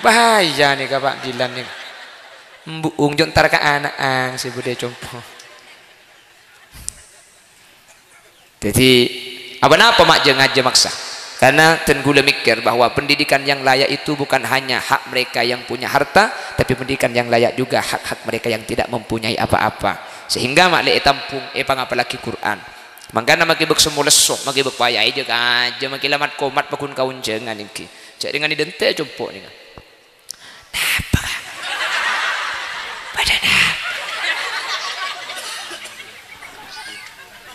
Bahaya nèka, Pak Dilan nèka. Embu'ung jhâ' entar ka ana'na sè bâdâ è compo'. Dhâddhi, apa-napa ma' jhâ' ngajhâ maksa. Karena dân kaulâ mèkkèr bahwa pendidikan yang layak itu bukan hanya hak mereka yang punya harta, tapi pendidikan yang layak juga hak-hak mereka yang tidak mempunyai apa-apa. Sehingga ma' lè ètampung, èpangapallaghi Qur'an. Mangkana makè bâk samolesso, makè bâk payah, jhâ' kajhâ, makè la mat-komat paggun kaonjhângan èngghi. Jhâ' rèngan èdântè' compo' nèka. Napa, Kak? Padâ napa?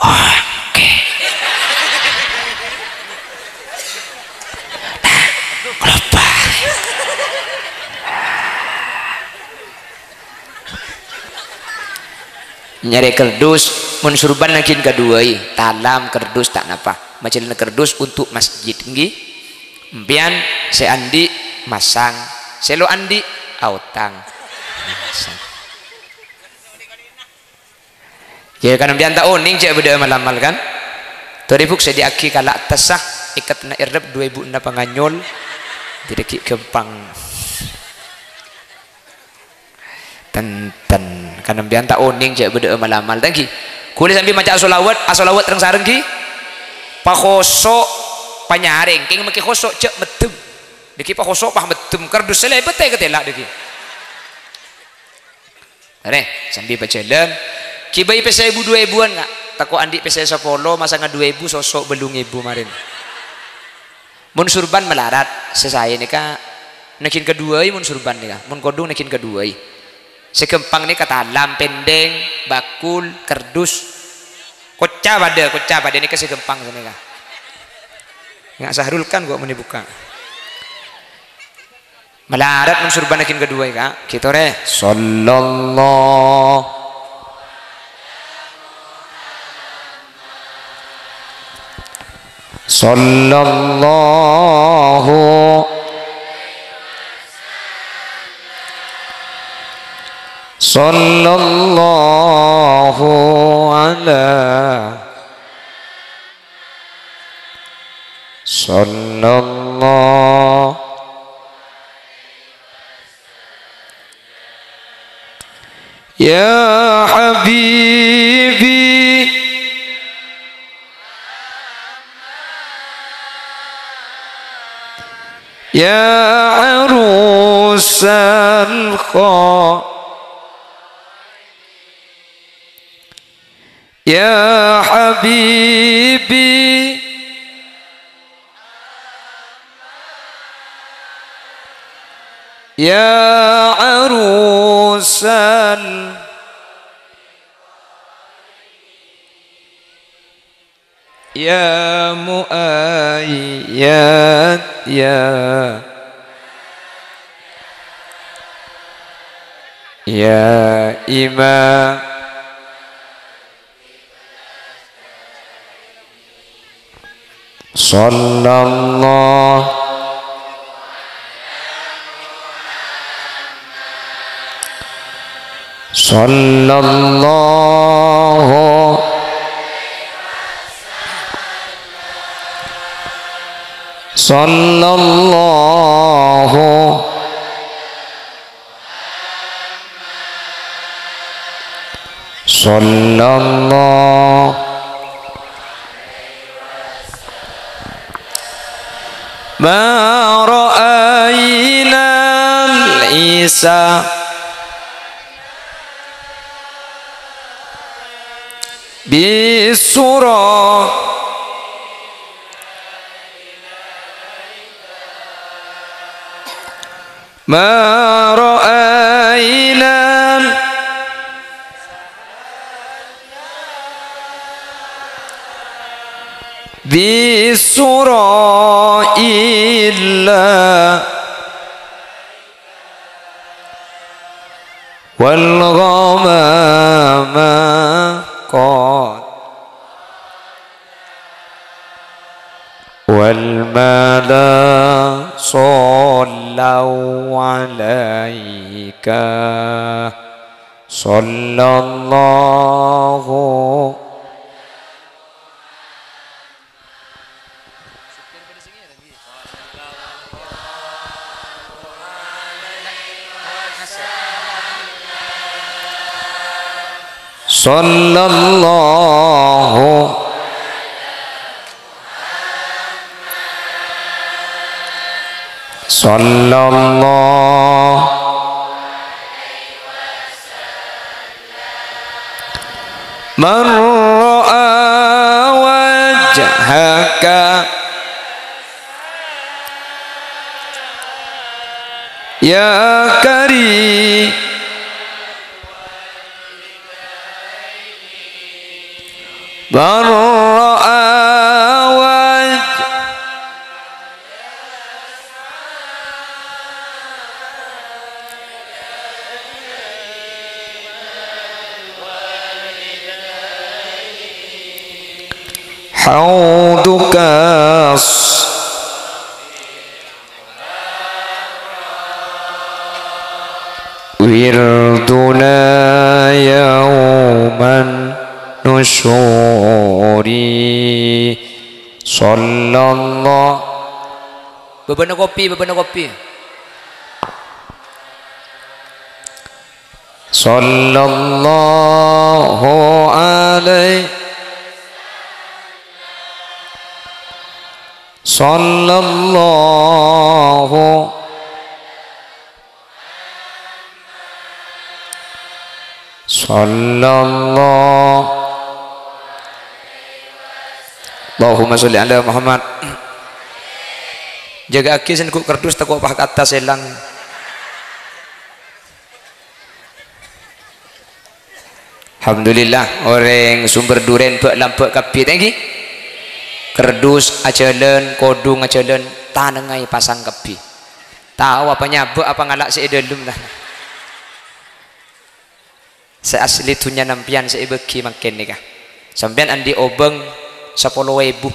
Oke. Nah, keloppa. Nyarè kerdus, mon surban naghin kaduwâi, talam, kerdus, ta' napa. Majhâlâna kerdus untuk masjid, èngghi. Empèyan sè andi' masang, sè lo' andi' aotang. Masang. Yâ, kan empèyan ta' onèng jhâ' bâdâ amal-amal, kan? Torè, Bu', sèdhi'âghi kala' attassa, èkatna èrrep, du èbu na panganyol. Dhâddhi ghi' ghâmpang. Tenten, kan empèyan ta' onèng jhâ' bâdâ amal-amal, ta' èngghi? Ghulâ sambi maca asolawat, asolawat reng-sareng, èngghi? Pakhoso', panyarèng, kèng makè khoso' jhâ' meddhem. Dhâggi' pakhoso' pas meddhem, kardus sè lèbât è katèla' dhâggi'. Arè, sambi pajhâlân. Ghibâi pèssè èbu du èbuwân, Ka'. Tako' andi' pèssè sapolo, masanga du èbu, soso' bâllung èbu marèn. Mon surban malarat, sè saè nèka naghin kaduwâi mon surban nèka, mon kodhung naghin kaduwâi. Sè ghâmpang nèka talam, pèndheng, bakul, kardus. Kocca padâ, kocca padâ nèka sè ghâmpang sè nèka. Nga' Sahrul kan kok mènè bukka'. Malarat mon surban naghin kaduwâi, Ka'. Ghi' torè. Sallallahu. Sallallahu. Sallallahu ala. Sallallahu. Ya habibi. Ya arusal kha-, ya habibi. Ya arusal. Ya muayyad, ya. Ya imam. Sallallahu. Sallallahu. Sallallahu. Sallallahu. ما رأينا العيسى بالصورة، ما رأينا بالصورة إلا والغمام قد والملا صلوا عليك صلى الله. صلى الله، صلى الله. من رأى وجهك يا كريم، من رأى وجه حوضك وردنا يوم النشور. صلى الله. Bâbâna kopi, bâbâna kopi. صلى الله عليه. صلى الله. صلى الله. اللهم صل على محمد. Jâgâ'aghi sè nèko kardus tako' pas ka attas èlang. Alhamdulillah, orèng Sumber Duren bâ'-lambâ' kabbhi, ta' ènggi? Kardus ajhâlân, kodhung ajhâlân, tanengnga èpasang kabbhi. Tao apa nyabâ' apa ngala' sè è dhâlem, ta? Sè asli dhunnya sampèyan sè èbâghi mangkèn nèka. Sampèyan andi' obâng sapolo èbu,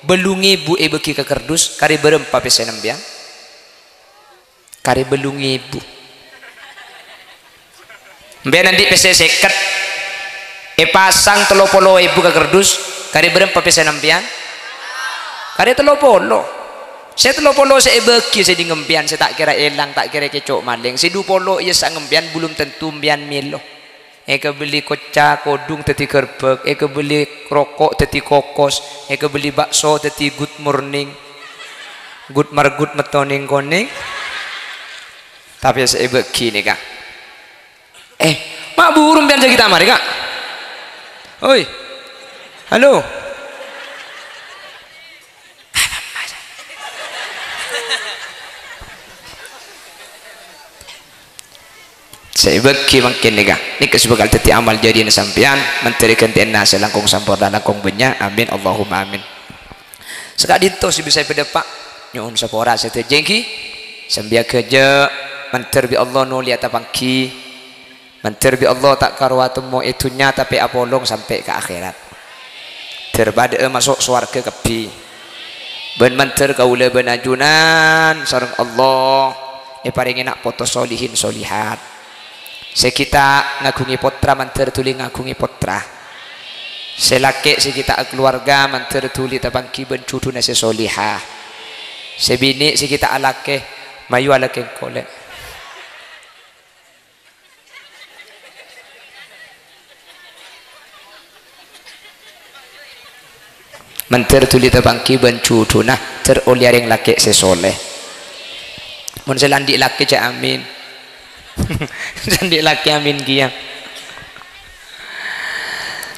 bâllung èbu èbâghi ka kardus, karè bârâmpa pèssèna sampèyan? Karè bâllung èbu. Sampèyan andi' pèssè sèket, èpasang tello polo èbu ka kardus, karè bârâmpa pèssèna sampèyan? Karè tello polo. Sè tello polo sè èbâghi sè ding sampèyan, sè ta' kèra èlang, ta' kèra èkèco' malèng. Sè du polo iyâ sampèyan, bulum tanto sampèyan mèlo. Èkabelli koca kodhung dhâddhi ghârbhâk, èkabelli roko' dhâddhi kokos, èkabelli bakso dhâddhi good morning, good margut metto nèng konèng. Tapè sè èbâghi nèka. Eh, ma' buru sampèyan jâ' ghi' ta' marè, Ka'? Oi. Halo. Sè èbâghi mangkèn nèka, nèka sè bhâkal dhâddhi amal jariyana sampèyan, mandhâr èghântè'ana sè langkong samporna, langkong bânnya'. Amin, Allahumma amin. Saka'dinto sè bisa èpadâpa', nyo'on sapora sadhâjâ ènggi. Sambiyâ ghâjâ', mandhâr bi' Allah nolèya tapangghi. Mandhâr bi' Allah ta' karowa temmo è dhunnya, tapè apolong sampè' ka akhèrat. Dhâr padâ'â maso' sowarghâ kabbhi. Bân mandhâr kaulâ bân ajunan sareng Allah èparèngè na' poto solihin solihat. Sè ghi' ta' ngaghungè pottra mandhâr dhuli ngaghungè pottra. Sè lakè' sè ghi' ta' akaluwarga mandhâr dhuli tapangghi bân jhudhuna sè soliha. Sè binè' sè ghi' ta' alakè, mayu alakè engko' lè'. Mandhâr dhuli tapangghi bân judhuna, jhâr ollè rèng lakè' sè soleh. Mon sè la andi' lakè, jhâ' amin. Sè andi' lakè amin kèya.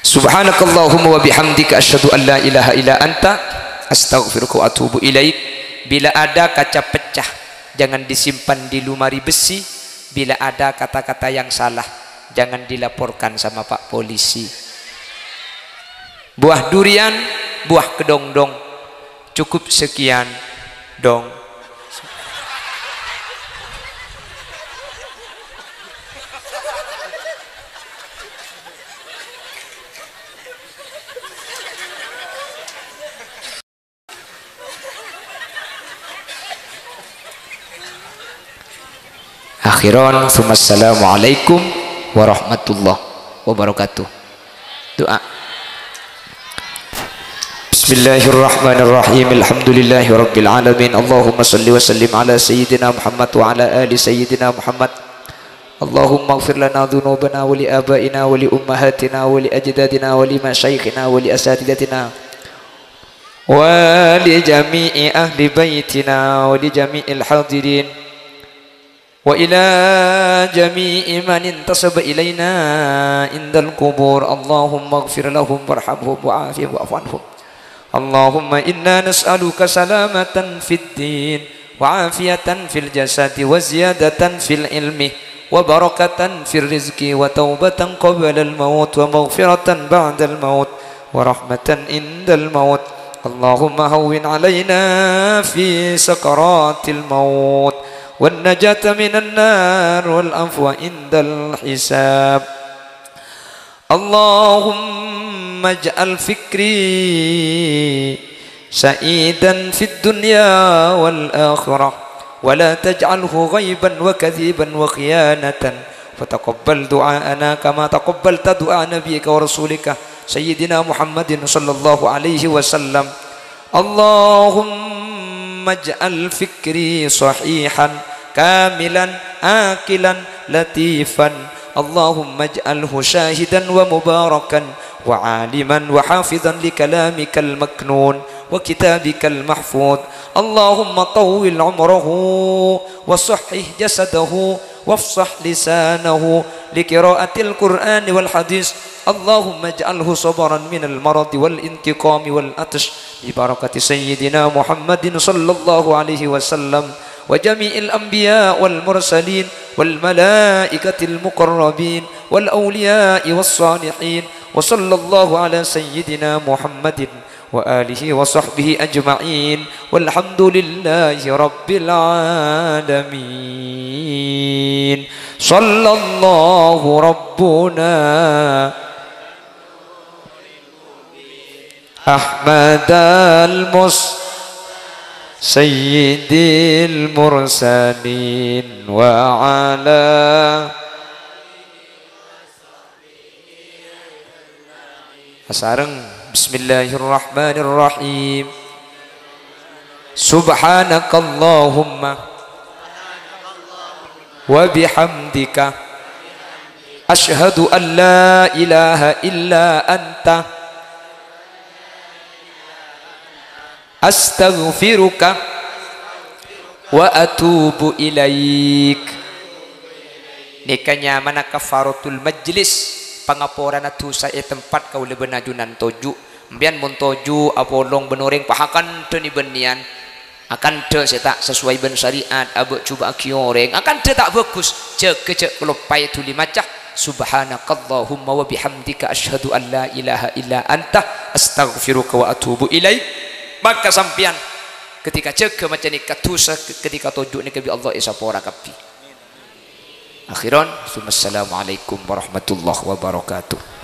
Subhanakallahumma wa bihamdika, asyhadu an la ilaha illa anta, astaghfiruka wa atubu ilaik. Bila ada kaca pecah, jangan disimpan di lemari besi. Bila ada kata-kata yang salah, jangan dilaporkan sama Pak Polisi. Buah durian, buah kedondong. Cukup sekian, dong. Akhiran, tsumma assalamualaikum warahmatullahi wabarakatuh. Du'a. Bismillahirrahmanirrahim. Alhamdulillahirabbil alamin. Allahumma shalli wa sallim ala sayyidina Muhammad wa ala ali sayyidina Muhammad. Allahumma ighfir lana dzunubana wa li abaina wa li ummahatina wa li ajdadina wa li masyaikhina wa li asatidatina wa li jami'i ahli baitina wa li jami'il hadirin. Wa ila jami'i man intasaba ilaina indal qubur. Allahumma ighfir lahum warhamhum wa afihim wa'fu anhum. Allahumma inna nas'aluka salamatan fid din, wa afiyatan fil jasadi, wa ziyadatan fil ilmi, wa barakatan fir rizqi, wa taubatan qablal maut, wa maghfiratan ba'dal maut, wa rahmatan indal maut. Allahumma hawwin alaina fi sakaratil maut. Wan najata minan nar wal afwa indal hisab. Allahumma ij'al fikri sa'idan fid dunya wal akhirah, wa la taj'alhu ghaiban wa kadhiban wa khiyanatan. Wa taqabbal du'aana kama taqabbalta du'a nabiyyika wa rasulika sayyidina Muhammadin sallallahu alaihi wasallam. Allahumma ij'al fikri sahihan, kamilan, aqilan, latifan. Allahumma ij'alhu syahidan wa mubarakan, wa aliman, wa hafizan li kalamikal maknun, wa kitabikal mahfuz. Allahumma tawwil umrahu, wa sahhih jasadahu, wafsah lisanahu, li qiraatil Qur'ani wal hadis. Allahumma ij'alhu sabaran minal maradi wal intiqami wal atash. Bi barakati Sayyidina Muhammadin sallallahu alaihi wasallam, wa jami'il anbiya wal mursalin, wal malaikatil muqarrabin, wal awliya'i was salihin, wa sallallahu ala Sayyidina Muhammadin wa alihi wa sahbihi ajma'in. Walhamdulillahi rabbil alamin. Sallallahu rabbuna Ahmadal mus-, sayyidil mursalin wa ala. Asareng, bismillahirrahmanirrahim. Subhanakallahumma wa bihamdika, asyhadu an la ilaha illa anta, astaghfiruka wa atubu ilaik. Nèka nyamana kafaratul majlis, pangaporana dhusa è tempat kaulâ bân ajunan toju'. Sampèyan mon toju' apolong bân orèng, pas akandhâ nè bânnèyan. Akandhâ sè ta' sesuai bân syariat, abâ'-jubâ'âghi orèng. Akandhâ ta' bhâghus, jâgâ jhâ' kaloppaè dhuli maca, "Subhanakallahumma wa bihamdika, asyhadu an la ilaha illa anta, astaghfiruka wa atubu ilaik." Maka sampèyan ketika jâgâ maca nèka, dhusa ketika toju' nèka bi' Allah èsapora kabbhi. Akhiran, tsumma assalamualaikum warahmatullahi wabarakatuh.